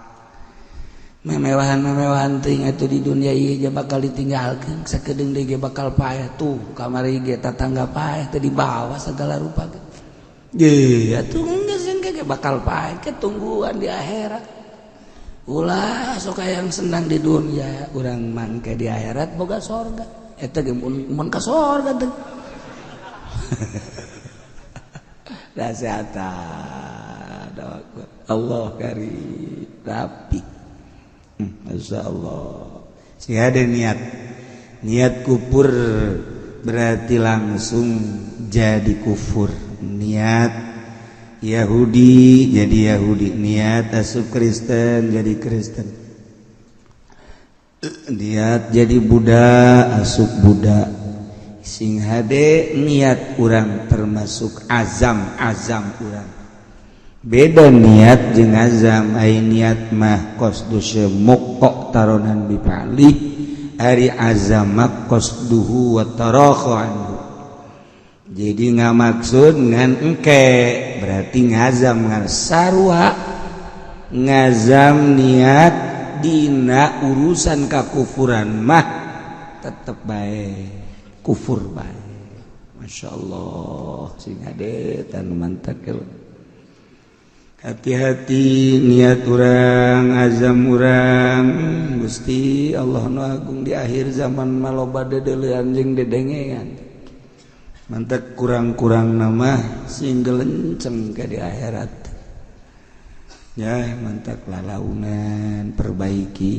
Memewahan-memewahan ting itu di dunia ieu ge bakal ditinggalkeun sakedeung deui ge, bakal paeh. Tuh kamari ge tatangga paeh teh dibawa segala rupa ge. Ye atuh geus ge bakal paeh ke, tungguan di akhirat. Ulah sok yang senang di dunia, urang mangke di akhirat boga sorga. Eta ge mun ka sorga teh. Nasehatan Allah karim rapi. Masya Allah. Si ada niat niat kufur berarti langsung jadi kufur. Niat Yahudi jadi Yahudi, niat asup Kristen jadi Kristen, niat jadi Buddha asup Buddha. Sing hade niat urang, termasuk azam. Azam urang beda niat jeung azam. Ai niat mah qasdu muqtaronan bi fa'li, ari azam mah qasduhu wa tarakhu anhu. Jadi nggak maksud ngan engke berarti ngazam, ngan sarua ngazam niat dina urusan kakufuran mah tetep bae kufur bae. Masya Allah, sing hade tan mantak. Hati-hati niat urang, azam urang. Gusti Allah nu agung, di akhir zaman maloba dedeulean jeung dedengean. Mantak kurang-kurang nama sing gelenceng ke di akhirat ya. Mantak lalaunan, perbaiki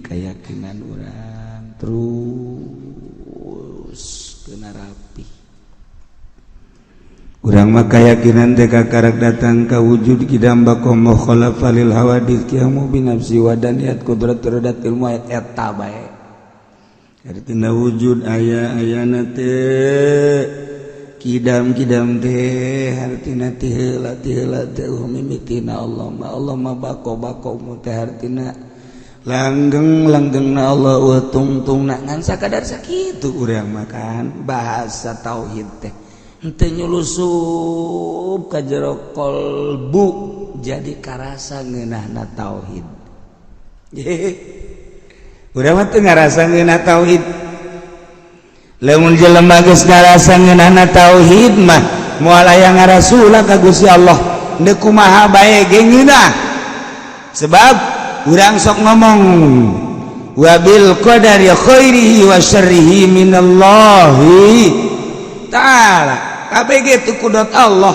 keyakinan urang terus kena rapi. Urang mah keyakinan teh kakarek datang ka wujud kidam baqa mukhalafah lil hawadits qiyamu bi nafsi wa daniyat qudrat iradat ilmu ayat eta bae. Artina wujud aya ayana teh kidam kidam teh hartina ti heula, ti heula teh mimitina Allah mah. Allah mah bako bako mu teh hartina langgeng langgengna Allah wa tungtungna, ngan sakadar sakitu urang makan bahasa tauhid teh henteu nyulusup ka jero kolbu jadi karasa ngeunahna tauhid. Urang mah teu ngarasa ngeunah tauhid. Lamun jelema geus ngarasa ngeunahna tauhid mah moal aya ngarasula ka Gusti Allah, deuk kumaha bae ge ngeunah. Sebab urang sok ngomong Wabil qadari khairihi wa syarrihi minallahi ta'ala. KBG itu kudrat Allah,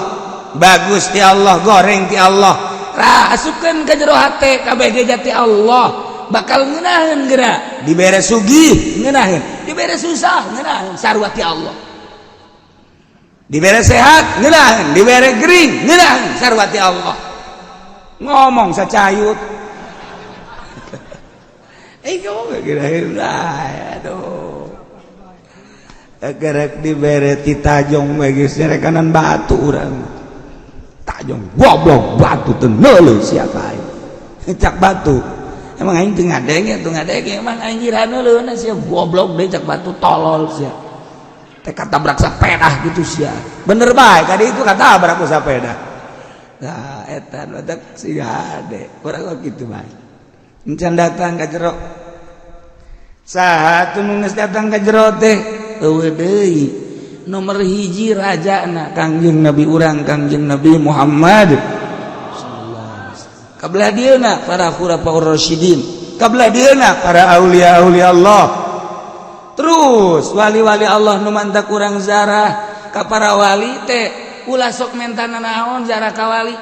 bagus ti Allah, goreng ti Allah. Rah, asupkeun ka jero hate KBG jati Allah, bakal ngeunaheun geura. Dibere sugih ngeunaheun, dibere susah ngeunaheun, sarua ti Allah. Dibere sehat ngeunaheun, dibere gering ngeunaheun, sarua ti Allah. Ngomong sacayut. Eh, kamu gak aduh. Gerek dibere ti tajong geus rekanan batu urang. Tajong goblok batu teu neuleuh sia ka aing. Cak batu. Emang aing teu ngadenge, teu ngadenge, emang aing gira neuleuhna sia goblok deui cak batu, tolol sia. Teh katabrak sepeda gitu sia. Bener bae, kadi itu katabrak ku sepeda. Nah, eta badak sia hade. Urang kitu bae. Encan datang ka jero. Saha tuh nu geus datang ka jero teh? Eueuh deui. Nomor hiji rajana Kangjeng Nabi urang, Kangjeng Nabi Muhammad sallallahu alaihi wasallam. Kabelah dieuna para khulafaur rasyidin, kabelah dieuna para aulia-aulia Allah. Terus wali-wali Allah nu mantak urang zarah ka para wali teh ulah sok mentana naon zarah ka wali.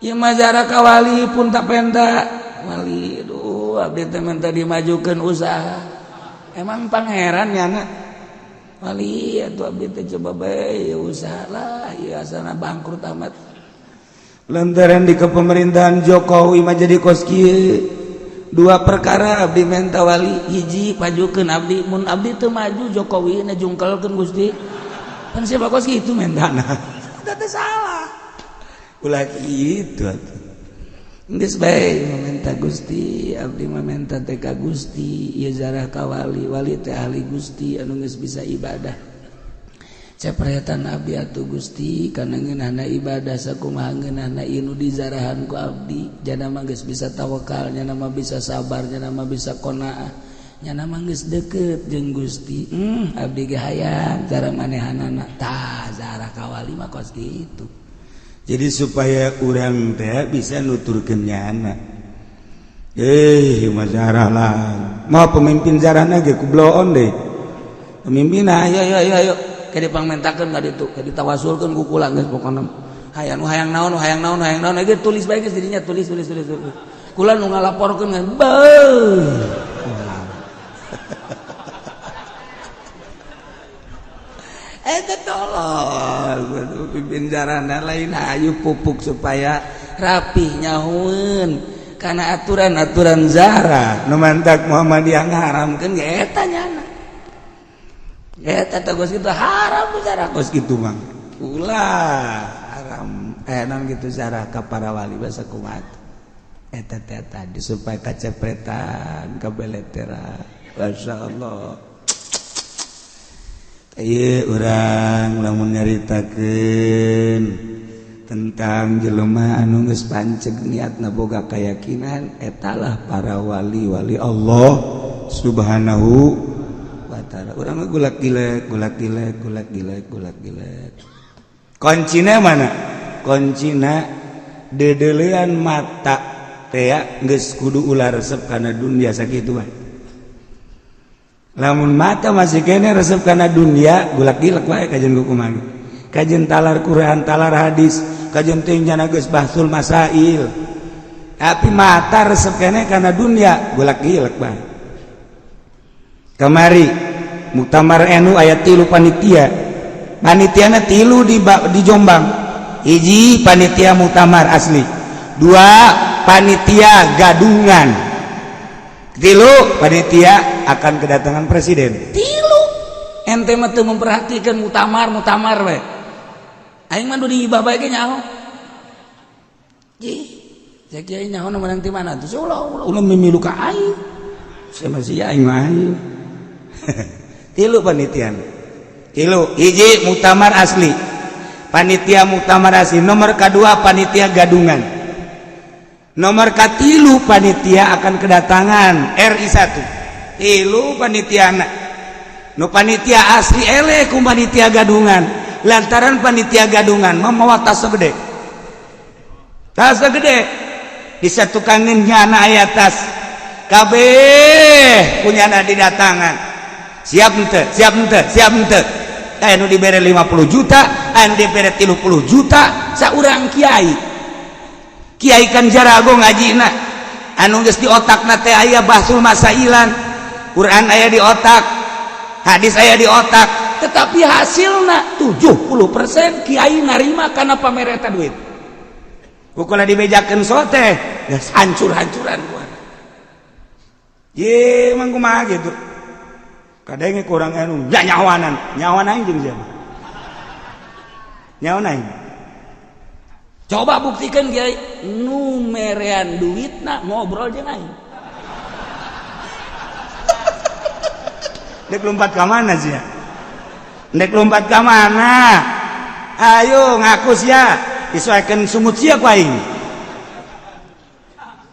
Ieu mah zarah ka wali pun tak penta. Wali, aduh, abdi teh menta dimajukeun usaha. Emang pangeran nyana? Wali atuh abdi teh coba bae usaha lah, ieu asana bangkrut amat. Lantaran di kepemerintahan Jokowi mah jadi kos kieu. Dua perkara abdi menta wali, hiji pajukeun abdi, mun abdi teu maju Jokowi na jungkelkeun Gusti. Pan siapa kos kitu mentana. Eta teh salah. Ulah kitu atuh. Geus bae meminta Gusti, abdi meminta teh ka Gusti, ieu zarah ka wali, wali teh ahli Gusti anu geus bisa ibadah. Cepretan abdi atuh Gusti, kana ngeunahna ibadah sakumaha ngeunahna ieu nu dizarahan ku abdi, jana mah geus bisa tawakal, nyana mah bisa sabar, nyana mah bisa qanaah, nyana mah geus deukeut jeung Gusti. Abdi ge hayang cara manehanana. Tah zarah ka wali mah kos kitu. Jadi supaya urang teh bisa nuturkeun nyana. Mah zarah lah. Mau pemimpin zarahna ge kubloon deh. Pemimpin ayo ayo ayo ayo ke dipangmentakeun ka ditu, ke ditawasulkeun ku kula geus pokona. Hayang nu hayang naon, nu hayang naon, nu hayang naon, ge tulis bae geus dirinya, tulis tulis tulis tulis. Kula nu ngalaporkeun kan. Beuh. Eta tolol pimpin zarahna lain hayu pupuk supaya rapih nyahueun karena aturan-aturan zarah Nu mantak Muhammadiyah ngaharamkeun ge eta nyana. Eta teh geus kitu haram zarah kos kitu mah. Ulah haram naon kitu zarah ka para wali basa kumaha. Eta teh tadi supaya kacepretan kabeleteran. Masyaallah. Ieu urang lamun nyaritakeun tentang jelema anu geus panceg niatna boga keyakinan, etalah para wali-wali Allah Subhanahu wa ta'ala. Urang mah gulak gilek, gulak gilek, gulak gilek, gulak gilek. Kuncina mana? Kuncina dedelean mata teh geus kudu ulah resep kana dunia sakitu bae. Lamun mata masih kene resep kana dunia, gulak gilek wae kajen kumaha. Kajen talar Quran, talar hadis, kajen teh nyana geus bahsul masail. Tapi mata resep kene kana dunia, gulak gilek bae. Kamari Muktamar NU aya 3 panitia. Panitiana 3 di Jombang. Hiji panitia muktamar asli, 2 panitia gadungan, 3 panitia akan kedatangan presiden. 3 ente mah teu memperhatikan muktamar muktamar we. Aing mah di hibah bae ge nyaho. Ih, cek kiai nyaho nu menang ti mana tuh? Ulah ulah mimilu ka aing. Saya masih aing mah aing. 3 panitia. 3, hiji muktamar asli. Panitia muktamar asli, nomor kedua panitia gadungan. Nomor katilu panitia akan kedatangan RI 1. 3 panitia nu panitia asli eleh ku panitia gadungan. Lantaran panitia gadungan memawa tas gede. Tas gede. Di satukangeun nyana aya tas. Kabeh punya didatangan. Siap ente, siap ente, siap ente. Aya nu dibere 50 juta, aya nu dibere 30 juta. Saurang kiai, kiai kan jarago ngajina, anu geus di otakna teh aya bahsul masailan, Quran aya di otak, hadis aya di otak, tetapi hasilna 70% kiai narima karena pamereta duit. Pokoknya dibejakeun sote geus hancur-hancuran gua. Ye, emang kumaha gitu. Kadang kurang anu ya nyawanan, nyawan aing jeung siapa? Nyawan aing. Coba buktikan, kiai nu merean duitna ngobrol jeung aing. Dek lompat ke mana sih ya? Dek lompat ke mana? Ayo ngaku sia, disesuaikan sumut sia ku aing.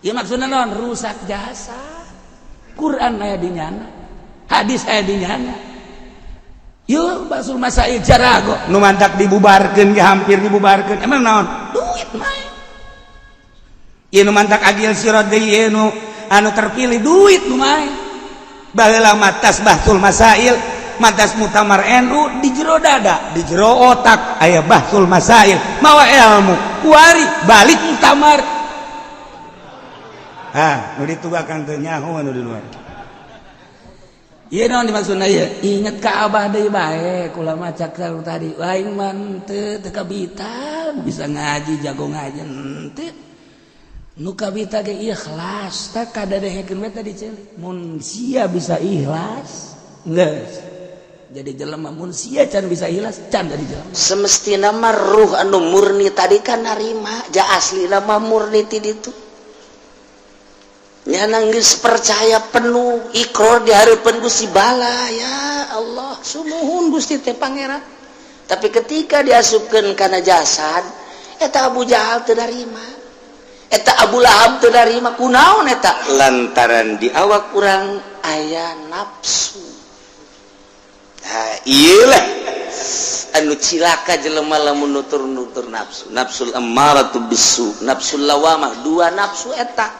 Ya maksudnya non rusak jasa. Quran aya di nyana, hadis aya di nyana. Yuk bahsul masail jarago. Nu mantak dibubarkeun ge, hampir dibubarkeun. Emang naon? Duit mah. Ieu nu mantak Agil Siroj deui, ieu nu anu terpilih duit nu main. Baheula matas bahsul masail, matas mutamar NU di jero dada, di jero otak aya bahsul masail, mawa ilmu, kuari balik mutamar. Ah, nu ditugakan teu nyaho anu di luar. Ieu naon dimaksudna ieu? Inget ka abah deui bae, kula mah cak tadi. Aing mah teu teu kabita bisa ngaji, jago ngaji henteu. Nu kabita ge ikhlas, tah kadadehekeun we tadi ceuli. Mun sia bisa ikhlas, geus jadi jelema. Mun sia can bisa ikhlas, can jadi jelema. Semestina mah ruh anu murni tadi kan narima ja asli nama murni ti ditu. Nyana geus percaya penuh, ikrar di hareupeun Gusti bala, ya Allah, sumuhun Gusti teh pangeran. Tapi ketika diasupkeun kana jasad eta, Abu Jahal teu narima, eta Abu Lahab teu narima. Kunaon eta? Lantaran di awak urang aya nafsu. Nah, iyalah anu cilaka jelema lamun nutur-nutur nafsu, nafsul ammaratu bisu, nafsul lawamah, dua nafsu eta.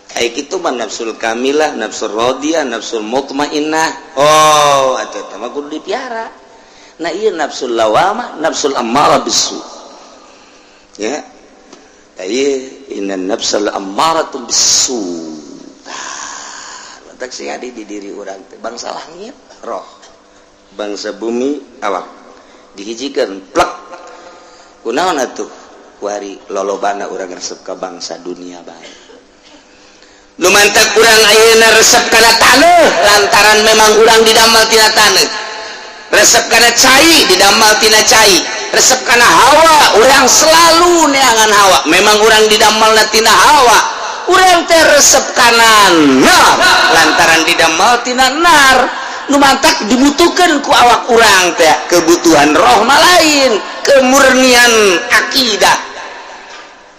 Kayak gitu mah nafsul kamilah, nafsul rodiyah, nafsul mutmainnah. Oh, atuh eta mah kudu dipiara. Nah, iya, nafsul lawamah, nafsul ammarah bisu ya. Ieu inna nafsal ammaratu bisu. Tah, lantak sing adi di diri urang teh bangsa langit roh, bangsa bumi awak. Dihijikeun plek, kunaon atuh kuari lolobana urang resep ka bangsa dunia bae? Nu mantak urang ayeuna resep kana taneuh lantaran memang urang didamel tina taneuh, resep kana cai, didamel tina cai, resep kana hawa, urang selalu neangan hawa, memang urang didamel tina hawa. Urang teh resep kana nar lantaran didamel tina nar. Nu mantak dibutuhkan ku awak urang teh kebutuhan roh mah lain kemurnian akidah.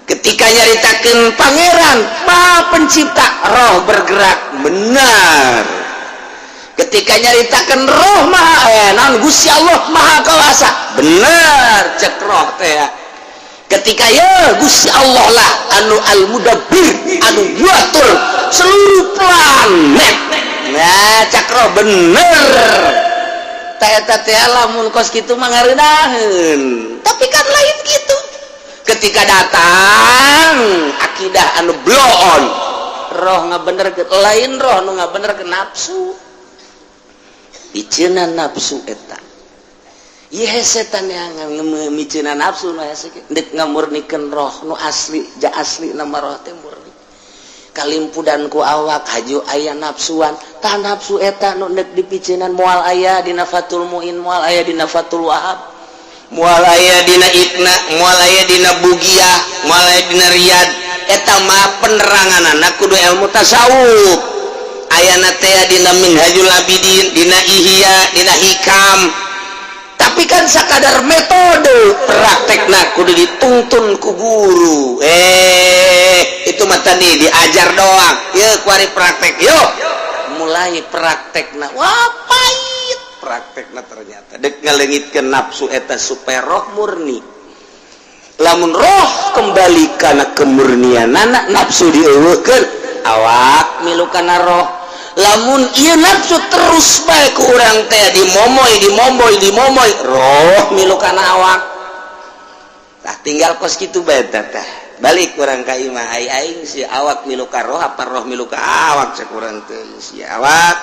Ketika nyaritakan pangeran maha pencipta, roh bergerak benar. Ketika nyaritakan roh maha naon, Gusti Allah maha kawasa, benar cek roh teh. Ketika ya Gusti Allah lah anu al mudabbir, anu ngatur seluruh planet, nah cek roh bener. Ta eta teh lamun kos kitu mah ngareundaheun, tapi kan lain gitu. Ketika datang akidah anu bloon, roh ngabener ke lain, roh nu ngabener ke nafsu, miceuna nafsu eta. Ieu setan yang miceuna nafsu nu hese dek ngamurnikeun roh nu asli, ja asli nama roh teh murni kalimpudan ku awak haju aya nafsuan. Tah, nafsu eta nu dek dipiceunan moal aya dina Fathul Muin, moal aya dina Fathul Wahab, moal aya dina Iqna, moal aya dina Bugiyah, moal aya dina Riyad. Eta mah penerangan anak kudu ilmu tasawuf. Ayana teh dina Minhajul Abidin, dina Ihya, dina Hikam, tapi kan sakadar metode, praktekna kudu dituntun ku guru. Itu mah tadi diajar doang ya, kuari praktek yuk. Mulai praktekna, wah, pahit. Praktekna ternyata dek ngalengitkeun nafsu eta supaya roh murni. Lamun roh kembali karena kemurnian anak, nafsu dieuweuhkeun. Awak milu kana roh. Lamun ieu nafsu terus bae ku urang teh dimomoy, dimomoy, dimomoy, roh milu kana awak. Tah, tinggal kos kitu bae teh. Balik urang ka imah, ai aing si awak milu ka roh apa roh milu ka awak? Cek urang teh si awak.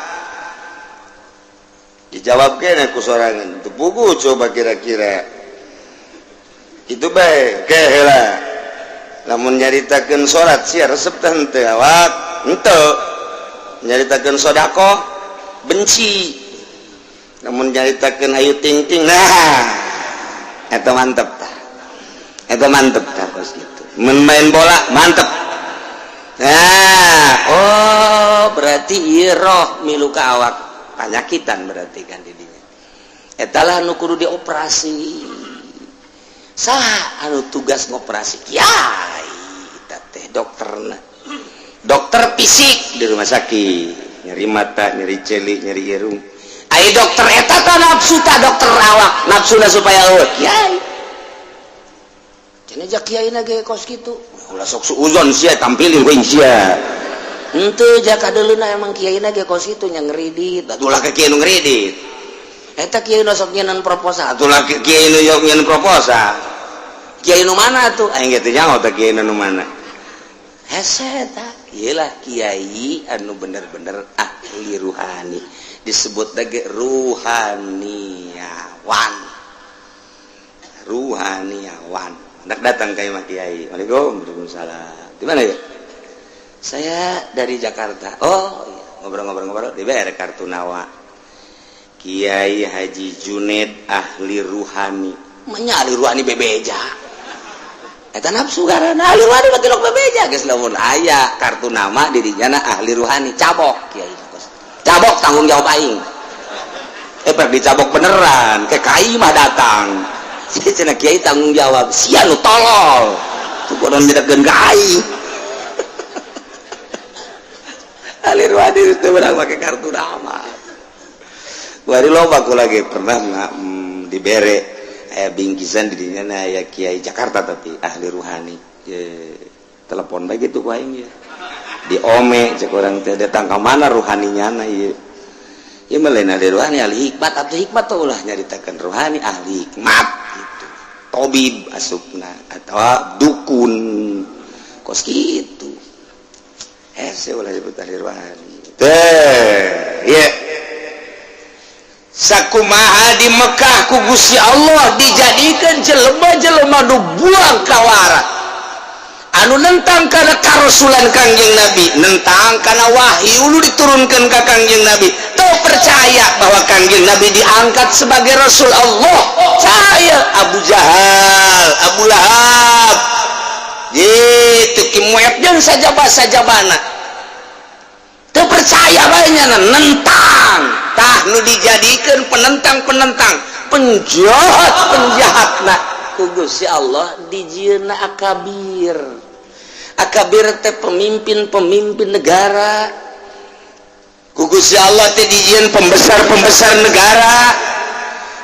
Dijawab kene ku sorangan, teu puguh. Coba kira-kira itu bae ke heula. Lamun nyaritakeun salat, sia resep teh henteu? Awak henteu. Nyaritakeun sedekah, benci. Lamun nyaritakeun ayu ting ting, nah eta mantep tah, eta mantep tah. Kos kitu mun main bola mantep. Nah, oh, berarti ieu roh milu ka awak, panyakitan berarti kan didinya. Eta lah nu kudu dioperasi. Sah anu tugas ngoperasi? Kiai eta teh, dokterna, dokter fisik di rumah sakit, nyeri mata, nyeri celik, nyeri irung. Ai dokter eta ta nafsu ta dokter awak, nafsuna supaya eueuh kiai. Cenah ja kiai na ge kos kitu. Ulah sok suuzon sia, tampilin ku sia. Henteu ja, kadeuleuna emang kiai na ge kos kitu nya, ngeridit. Atuh lah ke kiai nu ngeridit. Eta kiai nu sok nyieun proposal. Atuh lah ke kiai nu sok nyieun proposal. Kiai nu mana tuh? Aing ge teu nyaho teh kiai nu mana. Hese eta. Ieu lah kiai anu bener-bener ahli ruhani. Disebut lagi ruhaniawan. Ruhaniawan. Hendak datang ka imah kiai. Waalaikumsalam. Waalaikumsalam. Di mana ya? Saya dari Jakarta. Oh, iya. Ngobrol-ngobrol-ngobrol, dibayar kartu nawa. Kiai Haji Juned ahli ruhani. Menya ahli ruhani bebeja. Eta nafsu karena ahli ruhani mah tilok bebeja geus. Lamun aya kartu nama di dinya ahli ruhani, cabok kiai. Cabok, tanggung jawab aing. Eh, pek dicabok beneran, ke kai mah datang. Cenah kiai tanggung jawab, sia nu tolol. Tuh konon nyedekkeun ka aing. Ahli ruhani itu menang pakai kartu nama. Wari loba aku lagi pernah nggak dibere aya bingkisan di dinya na aya kiai Jakarta tapi ahli ruhani. Ye, telepon bae gitu ku aing ya. Di ome cek urang teh, datang ka mana ruhaninya na ieu? Ieu mah lain ahli ruhani, ahli hikmat atau hikmat tuh. Ulah nyaritakeun ruhani, ahli hikmat gitu. Tobib asupna atau dukun kos gitu. Hese ulah disebut ahli ruhani teh. Ye, sakumaha di Mekah ku Gusti Allah dijadikan jelema-jelema nu buang kawara, anu nentang kana karasulan Kangjeng Nabi, nentang kana wahyu nu diturunkan ka Kangjeng Nabi, teu percaya bahwa Kangjeng Nabi diangkat sebagai Rasul Allah. Saya Abu Jahal, Abu Lahab gitu, kimuet jeung sajaba sajabana teu percaya bae, nentang. Tah, nu dijadikan penentang-penentang, penjahat penjahat, nah ku Gusti Allah dijieunna akabir. Akabir teh pemimpin-pemimpin negara. Ku Gusti Allah teh dijieun pembesar-pembesar negara,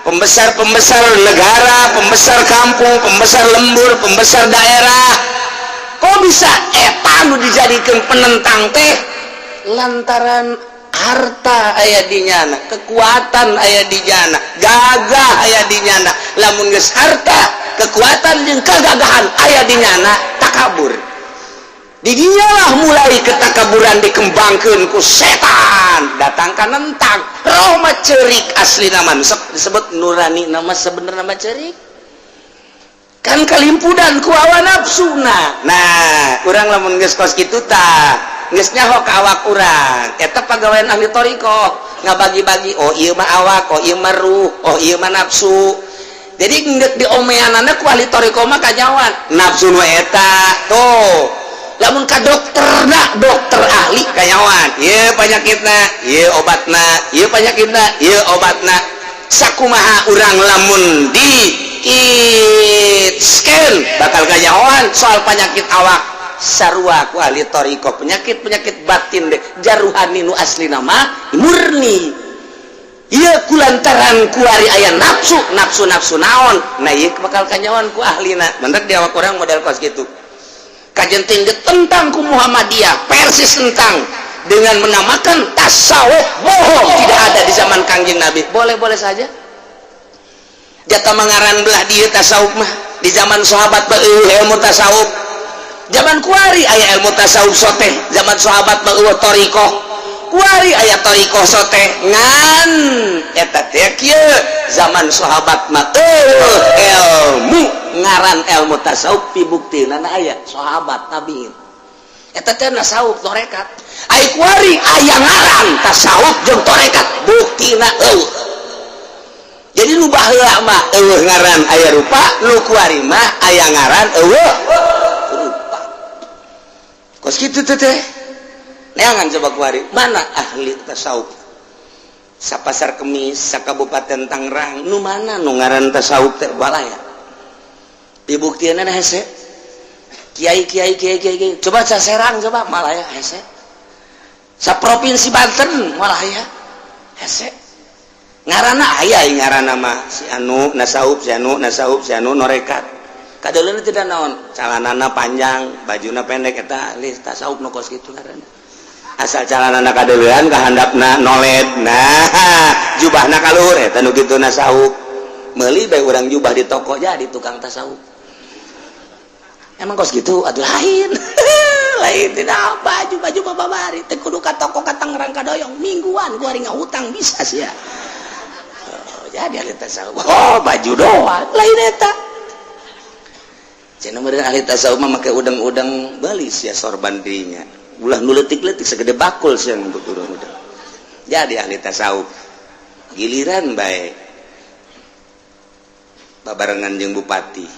pembesar-pembesar negara, pembesar kampung, pembesar lembur, pembesar daerah. Kok bisa eta nu dijadikan penentang teh? Lantaran harta aya di nyana, kekuatan aya di nyana, gagah aya di nyana. Lamun geus harta, kekuatan jeung kegagahan aya di nyana, takabur. Di lah mulai ketakaburan dikembangkan ku setan, datangkan nentang. Roh mah cerik asli nama, disebut nurani nama, sebenarnya nama cerik kan kalimpudan ku hawa nafsu. Nah, nah urang lamun geus kos kitu tah geus nyaho ka awak urang. Eta pagawean ahli thoriqoh, ngabagi-bagi, oh ieu mah awak, oh ieu mah ruh, oh ieu mah nafsu. Jadi ngeuk diomeanana ku ahli thoriqoh mah kanyawan nafsu nu eta tuh. Lamun ka dokter na, dokter ahli kanyawan ieu penyakitna, ieu obatna, ieu penyakitna, ieu obatna. Sakumaha urang lamun di scan bakal kanyawan soal penyakit awak. Sarua ku ahli thoriqoh, penyakit-penyakit batin deh, jaruhani nu asli nama murni. Ieu kulantaran kuari aya nafsu, nafsu, nafsu naon. Nah, ieu bakal kanyawan ku ahlina. Bener di awak urang model kos gitu. Kajenting ditentang ku Muhammadiyah persis tentang dengan menamakan tasawuf. Bohong, tidak ada di zaman Kangjeng Nabi. Boleh-boleh saja jatah mengaran belah dia tasawuf mah. Di zaman sahabat eueuh ilmu tasawuf. Zaman kuari aya ilmu tasawuf sote. Zaman sahabat mah eueuh thariqah, kuari aya thariqah sote. Ngan eta teh kieu, zaman sahabat mah eueuh ilmu ngaran ilmu tasawuf. Pibuktina aya sahabat tabiin eta teh tasawuf tarekat. Ai kuari aya ngaran tasawuf jeung tarekat, buktina eueuh. Jadi nu baheula mah eueuh ngaran aya rupa, nu kuari mah aya ngaran eueuh rupa. Kos kitu teh teh neangan coba kuari mana ahli tasawuf Sapasar Kemis, Sakabupaten Tangerang, nu mana nu ngaran tasawuf teh balaya. Dibuktianna hese kiai kiai kiai kiai kiai. Coba sa Serang, coba malaya hese. Sa provinsi Banten malaya hese. Ngaranna aya, ngaranna mah si anu nasawuf, si anu nasawuf, si anu norekat. Kadeuleuna tidak naon, calanana panjang, bajuna pendek, eta ahli tasawuf nu kos kitu ngaranna. Asal calanana kadeuleun, ka handapna noled, nah jubahna ka luhur, eta nu kitu nasawuf. Meuli bae urang jubah di toko, jadi tukang tasawuf. Emang kos gitu? Aduh, lain lain, tidak. Baju baju babari teh kudu ka toko ka Tangerang ka Doyong mingguan gua hari ngahutang bisa sih ya. Oh, jadi ahli tasawuf, oh, baju doang lain eta. Cenah meureun ahli tasawuf mah make udang-udang, belis ya sorban dirinya, ulah nu leutik-leutik segede bakul sih yang untuk udang-udang jadi ahli tasawuf. Giliran bae babarengan jeung bupati,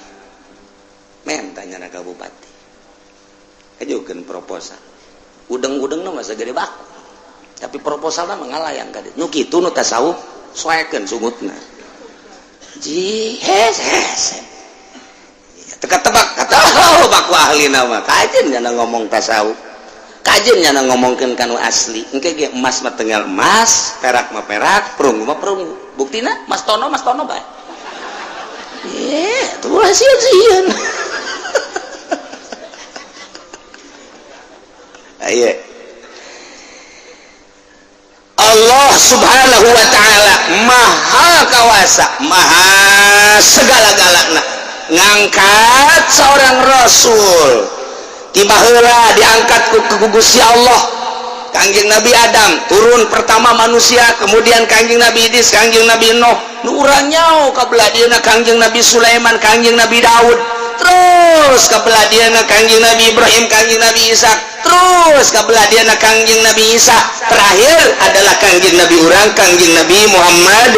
mentanya ka bupati, kajukeun proposal udang-udang mah segede bakul, tapi proposalna mah ngalayang ka dieu. Nu kitu nu tasawuf, soekeun sungutna ji hes hes teka tebak kata. Oh, baku ahli nama kajen nyana ngomong tasawuf, kajen nyana ngomongkeun kanu asli. Engke ge emas mah tinggal emas, perak mah perak, perunggu mah perunggu. Buktina Mas Tono, Mas Tono bae. Eh, tuh sieun sieun. Ayo. Allah Subhanahu wa ta'ala maha kawasa, maha segala-galana. Ngangkat seorang rasul tiba heula diangkat ku Gusti Allah. Kangjeng Nabi Adam turun pertama manusia, kemudian Kangjeng Nabi Idris, Kangjeng Nabi Nuh, nu urang nyao kabelah dieuna Kangjeng Nabi Sulaiman, Kangjeng Nabi Daud, terus kabelah dieuna Kangjeng Nabi Ibrahim, Kangjeng Nabi Ishak, terus kabelah dieuna Kangjeng Nabi Isa, terakhir adalah Kangjeng Nabi urang, Kangjeng Nabi Muhammad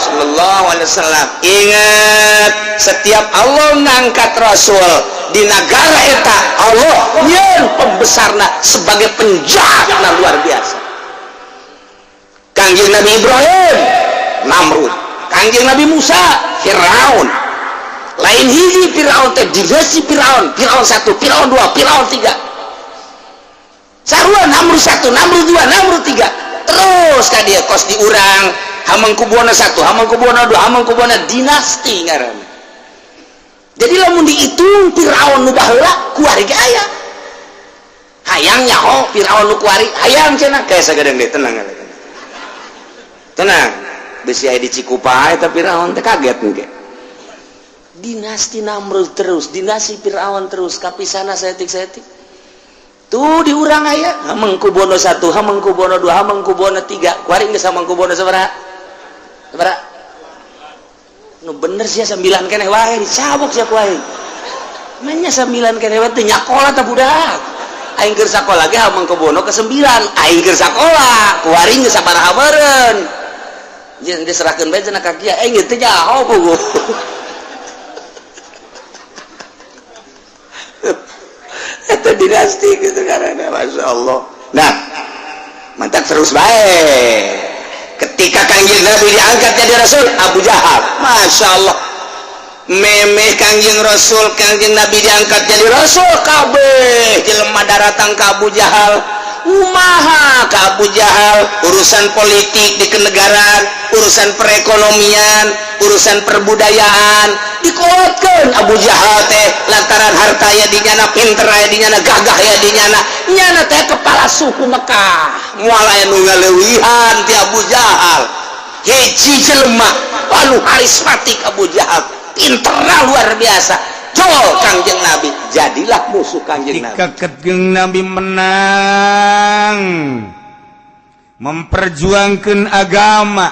sallallahu alaihi wasallam. Ingat, setiap Allah ngangkat rasul di negara eta, Allah nyeun pembesarna sebagai penjahatna luar biasa. Kangjeng Nabi Ibrahim Namrud, Kangjeng Nabi Musa Firaun. Lain hiji Firaun teh, dinasti Firaun, Firaun 1, Firaun 2, Firaun 3, sarua Namrud 1, Namrud 2, Namrud 3, terus ka dia kos di urang Hamengkubuwana 1, Hamengkubuwana 2, Hamengkubuwana, dinasti ngaranna. Jadi lamun dihitung Firaun nu baheula, kuari ge aya. Hayang nyaho Firaun nu kuari, hayang cenah kayak sagadeng deui. Tenang, tenang, besi aya di Cikupa eta Firaun teh kaget engke. Dinasti Namrud terus, dinasti Firaun terus, kapisana saeutik-saeutik tuh di urang aya Hamengkubuwono 1, Hamengkubuwono 2, Hamengkubuwono 3, kuari geus Hamengkubuwono sabaraha? Sabaraha nu bener sih? 9 keneh wae dicabok sia ku aing. Manya 9 keneh wae teu nyakola tah budak. Aing keur sakola ge Hamengkubuwono ke 9. Aing keur sakola kuari geus sabaraha meureun. Jeung diserahkeun bae cenah ka kiai, aing teu nyaho puguh. Eta dinasti gitu karena Masya Allah. Nah, mantap terus baik. Ketika Kangjeng Nabi diangkat jadi Rasul, Abu Jahal Masya Allah memeh Kangjeng Rasul, Kangjeng Nabi diangkat jadi Rasul, kabeh jelema daratang ka Abu Jahal. Umaha ka Abu Jahal? Urusan politik di kenegaraan, urusan perekonomian, Urusan perbudayaan dikolotkeun Abu Jahal teh, lantaran harta ya dinyana, pinter ya dinyana, gagah ya dinyana. Nyana teh kepala suku Mekah, moal aya nu ngaleuwihan ti Abu Jahal. Hiji jelema anu karismatik Abu Jahal, pinterna luar biasa. Jol Kangjeng Nabi, jadilah musuh Kangjeng Nabi. Ketika Kangjeng Nabi menang memperjuangkan agama,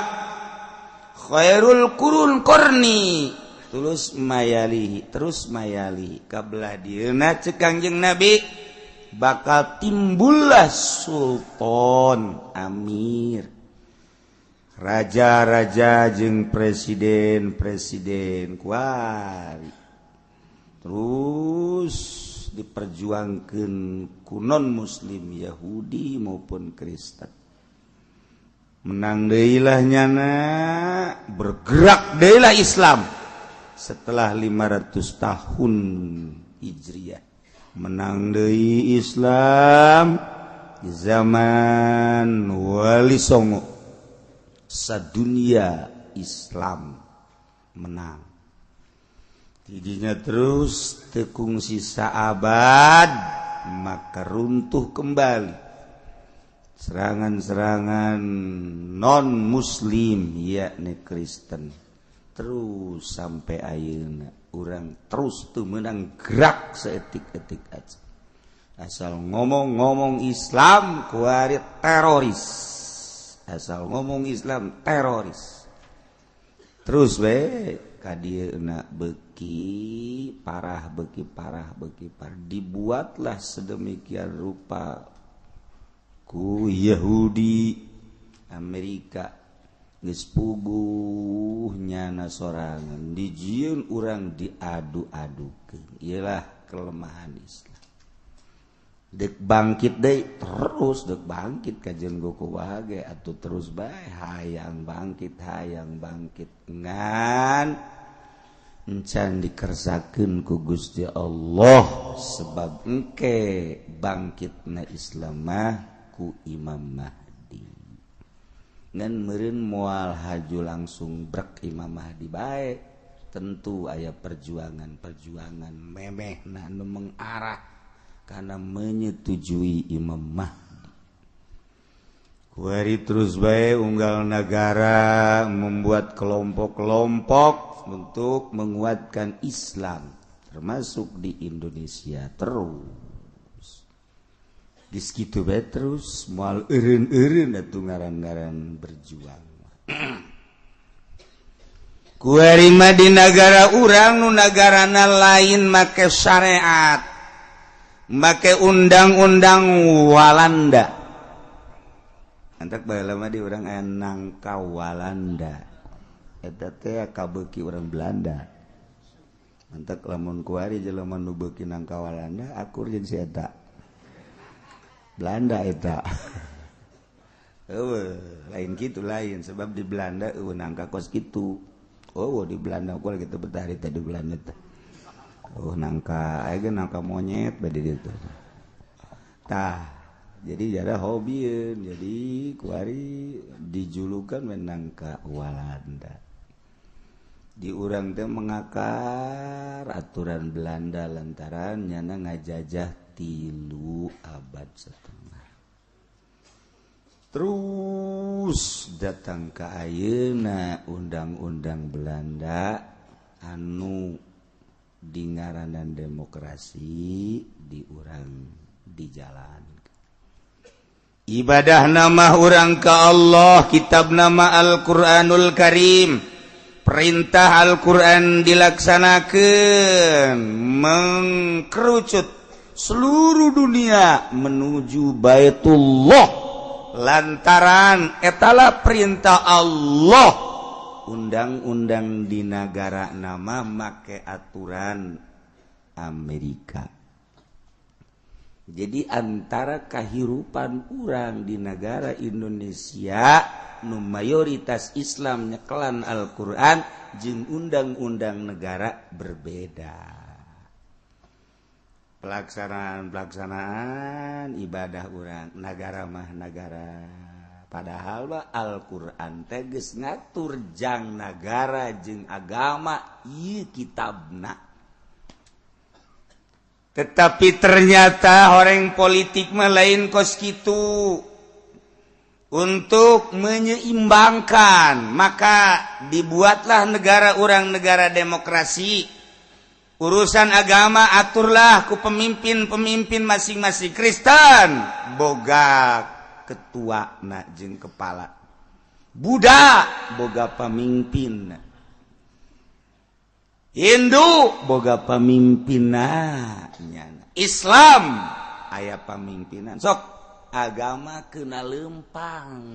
khairul qurun qarni, terus mayali, terus mayali kabelah dieuna, cek Kangjeng Nabi bakal timbullah sultan, amir, raja-raja jeung presiden-presiden kuari. Terus diperjuangkan ku non muslim, Yahudi maupun Kristen. Menang deui nyana, bergerak deui Islam setelah 500 tahun Hijriah. Menang deui Islam di zaman Wali Songo, sadunia Islam menang tidinya. Terus tekung sisa abad, maka runtuh kembali serangan-serangan non muslim, yakni Kristen, terus sampai ayeuna urang terus tuh menang gerak saeutik-eutik aja. Asal ngomong-ngomong Islam kuari teroris, asal ngomong Islam teroris. Terus we kadieuna beki parah, beki parah, beki parah. Dibuatlah sedemikian rupa ku Yahudi Amerika, geus puguh nyana sorangan, dijieun urang diadu-adukeun. Iyalah kelemahan Islam. Dek bangkit deui, terus dek bangkit kajeun goku wage atuh, terus bae hayang bangkit, hayang bangkit, ngan encan dikersakeun ku Gusti Allah, sebab engke bangkitna Islam mah ku Imam Mahdi. Ngan meureun moal haju langsung brek Imam Mahdi bae, tentu aya perjuangan-perjuangan memehna nu mengarah karena menyetujui Imam Mahdi. Kuari terus bae unggal negara membuat kelompok-kelompok untuk menguatkan Islam, termasuk di Indonesia. Terus geus kitu bae terus, moal eureun-eureun atuh ngaran-ngaran berjuang. Kuari mah di negara urang, nu nagarana lain make syariat, make undang-undang Walanda. Antak baheula mah di urang aya nangka Walanda, eta teh kabeuki urang Belanda. Mantak lamun kuari jelema nu beuki nangka Walanda akur jeung si eta Belanda eta. Eueuh, lain kitu, lain, sebab di Belanda eueuh nangka kos kitu. Oh, di Belanda gua gitu betah teh di Belanda teh. Oh, nangka aya ge nangka monyet bade ditu. Tah, jadi jara hobieun, jadi kuari dijulukan nangka Walanda. Di urang teh mengakar aturan Belanda lantaran nyana ngajajah 3 abad setengah. Terus datang ke ayeuna, undang-undang Belanda anu di ngaranan demokrasi di urang di jalan. Ibadah nama urang ke Allah, kitab nama Al-Quranul Karim, perintah Al-Quran dilaksanakan, mengkerucut seluruh dunia menuju Baitullah lantaran etala perintah Allah. Undang-undang di negara nama make aturan Amerika. Jadi antara kehidupan urang di negara Indonesia nu mayoritas Islam, nyekelan Al-Quran, jeung undang-undang negara berbeda. Pelaksanaan pelaksanaan ibadah urang, negara mah negara. Padahal mah Al-Qur'an teh geus ngatur jang nagara jeung agama ieu kitabna. Tetapi ternyata orang politik mah lain kos kitu. Untuk menyeimbangkan maka dibuatlah negara orang negara demokrasi. Urusan agama aturlah ku pemimpin-pemimpin masing-masing. Kristen boga ketua na jeung kepala, Buddha boga pemimpin, Hindu boga pemimpinna, Islam aya pemimpinan. Sok agama kena lempang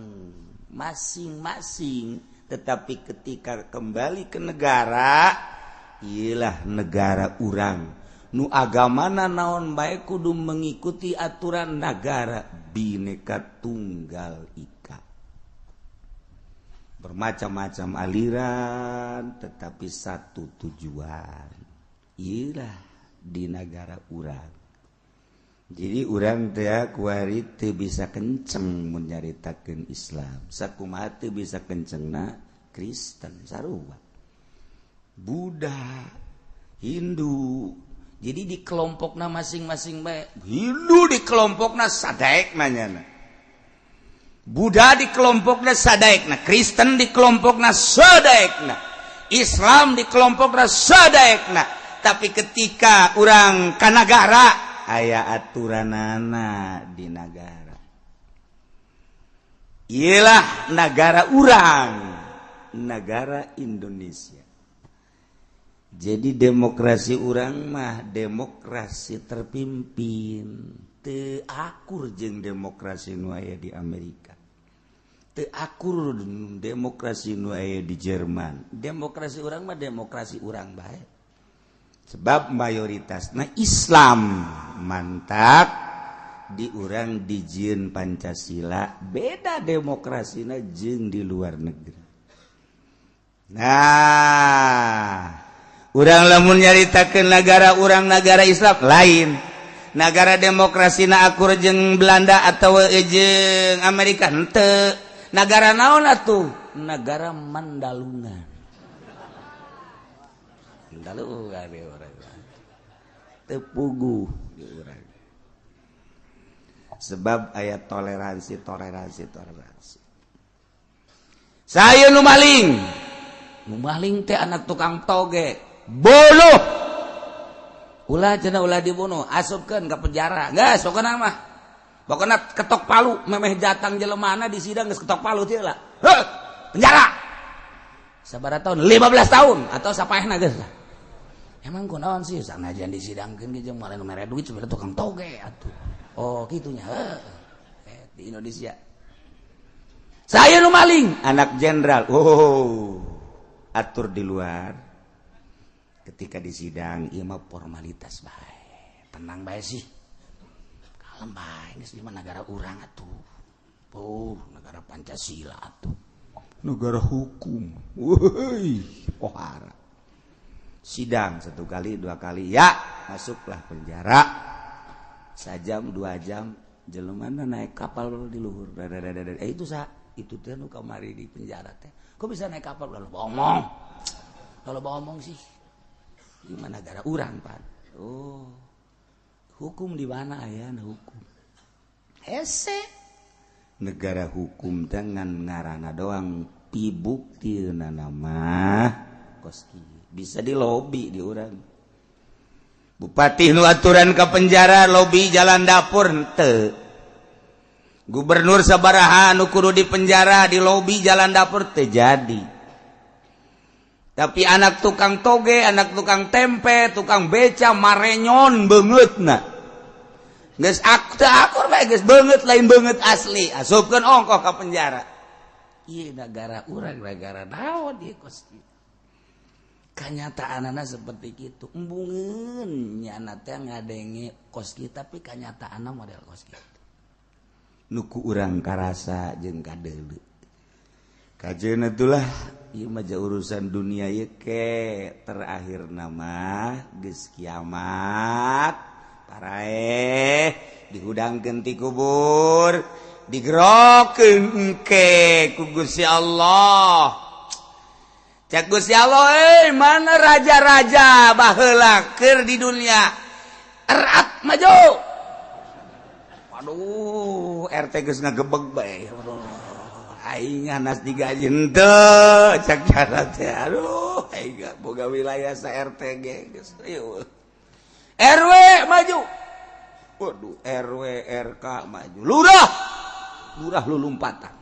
masing-masing, tetapi ketika kembali ke negara, ialah negara urang nu agamana naon bae kudu mengikuti aturan negara. Bineka Tunggal Ika, bermacam-macam aliran tetapi satu tujuan, ialah di negara urang. Jadi urang teh kuari teu bisa kenceng mun nyaritakeun Islam, sakumaha teu bisa kencengna Kristen, sarua Buddha, Hindu. Jadi di kelompokna masing-masing bae. Hindu di kelompokna sadaekna nyana, Buddha di kelompokna sadaekna, Kristen di kelompokna sadaekna, Islam di kelompokna sadaekna. Tapi ketika urang ka nagara aya aturanana di nagara. Iyalah negara urang, negara Indonesia. Jadi demokrasi urang mah demokrasi terpimpin, teu akur jeung demokrasi nu aya di Amerika, teu akur demokrasi nu aya di Jerman. Demokrasi urang mah demokrasi urang bae, sebab mayoritasna Islam. Mantap di urang dijieun Pancasila, beda demokrasina jeung di luar negeri. Nah, urang lamun nyaritakeun negara urang negara Islam lain negara demokrasi na akur jeung Belanda atau jeung Amerika, henteu. Negara naon atuh? Negara Mandalungan. Mandalungan di urang teu puguh di urang, sebab aya toleransi, toleransi, toleransi. Saya nu maling, nu maling teh anak tukang toge, bunuh. Ulah cenah, ulah dibunuh, asupkeun ke penjara. Geus pokona mah, pokona ketok palu memeh datang jelemana di sidang geus ketok palu teh lah. Heuh, penjara sabaraha tahun, 15 tahun atau sapaehna geus lah. Emang kunaon sih sanajan disidangkeun ge jeung malah nu mere duit sebenarnya tukang toge atuh. Oh, kitunya. Heuh. Di Indonesia saya nu maling anak jenderal, oh atur di luar. Ketika disidang ieu mah formalitas bae, tenang bae sih, kalem bae, geus di negara urang atuh. Oh, negara Pancasila atuh, negara hukum. Woi, pohara sidang satu kali, dua kali, ya masuklah penjara. Sajam 2 jam jelema naik kapal di luhur. Eh, itu sa itu teh nu kamari di penjara teh kok bisa naik kapal? Lalu ngomong, kalau ngomong sih gimana negara urang, Pak? Oh, hukum di mana ya? Hukum hese negara hukum dengan ngarana doang, pibukti mah kos bisa di lobi di urang. Bupati nu aturan ke penjara lobi jalan dapur henteu, gubernur sabaraha nu kudu di penjara di lobi jalan dapur teu jadi. Tapi anak tukang toge, anak tukang tempe, tukang beca marenyon beungeutna geus teu akur bae, geus beungeut lain beungeut asli, asupkeun ongkoh ka penjara. Ieu negara urang negara naon ieu kos kieu? Kanyataanana seperti itu. Embungeun nyana teh ngadenge kos kieu, tapi kanyataanna model kos kitu nu ku urang karasa jeung kadeuleu kajeun. Itulah ieu mah urusan dunia ieu. Ke terakhir nama geus kiamat, paraeh dihudangkeun ti kubur. Digerokeun engke ku Gusti Allah. Cek Gusti Allah, "Eh, mana raja-raja baheula keur di dunia? Erat maju." Waduh, RT geus ngagebeg bae. Aing nas digaji henteu, cek cara teh. Aduh, aing boga wilayah sa RT ge geus. RW maju. Waduh, RW, RK maju. Lurah, lurah lu lompatan.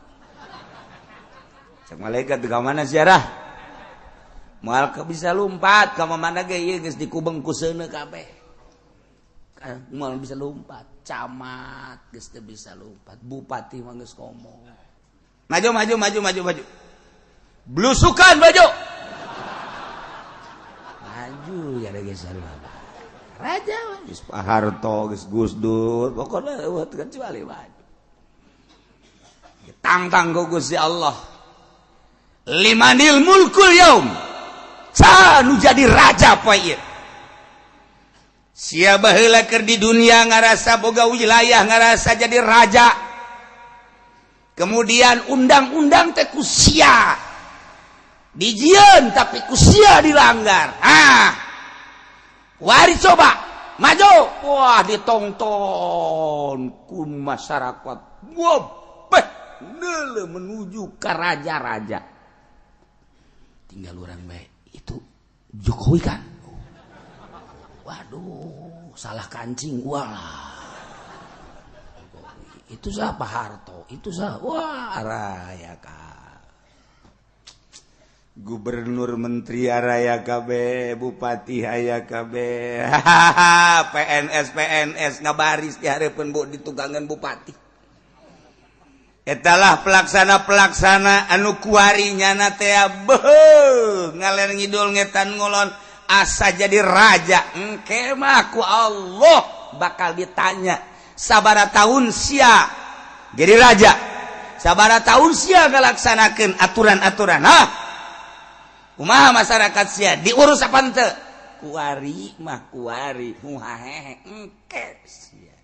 Cek malaikat, "Ke mana ziarah?" "Moal ke bisa lompat ka mana ge, ieu geus dikubeng ku seuneu kabeh. Moal bisa lompat." Camat geus teu bisa lompat, bupati mah geus ngomong. Maju, maju, maju, maju, maju. Blusukan maju. Maju ya geus. Raja geus Pak Harto, geus Gus Dur, pokoknya kecuali maju. Tangtang ku Gusti Allah. Limanil mulkul yaum. Saha nu jadi raja poe ieu? Sia baheula keur di dunia ngarasa boga wilayah, ngarasa jadi raja. Kemudian undang-undang teh ku sia dijieun, tapi ku sia dilanggar. Ah. Wari coba maju. Wah, ditongton ku masyarakat. Wah, beh, neuleuh menuju ke raja-raja. Tinggal orang baik itu Jokowi kan. Waduh, salah kancing. Wah. Itu siapa? Harto. Itu siapa? Wah, raya kan. Gubernur, menteri araya kabeh, bupati aya kabeh, PNS PNS ngabaris di hareupeun bu di tugangan bupati. Etalah pelaksana-pelaksana anu kuari nyana teh beuh, ngaler ngidul, ngetan ngulon, asa jadi raja. Engke mah ku Allah bakal ditanya, sabara tahun sia jadi raja? Sabara tahun sia ngalaksanakeun aturan-aturan? Hah, kumaha masyarakat sia diurus apa henteu? Kuari mah kuari muhahehe, engke sia.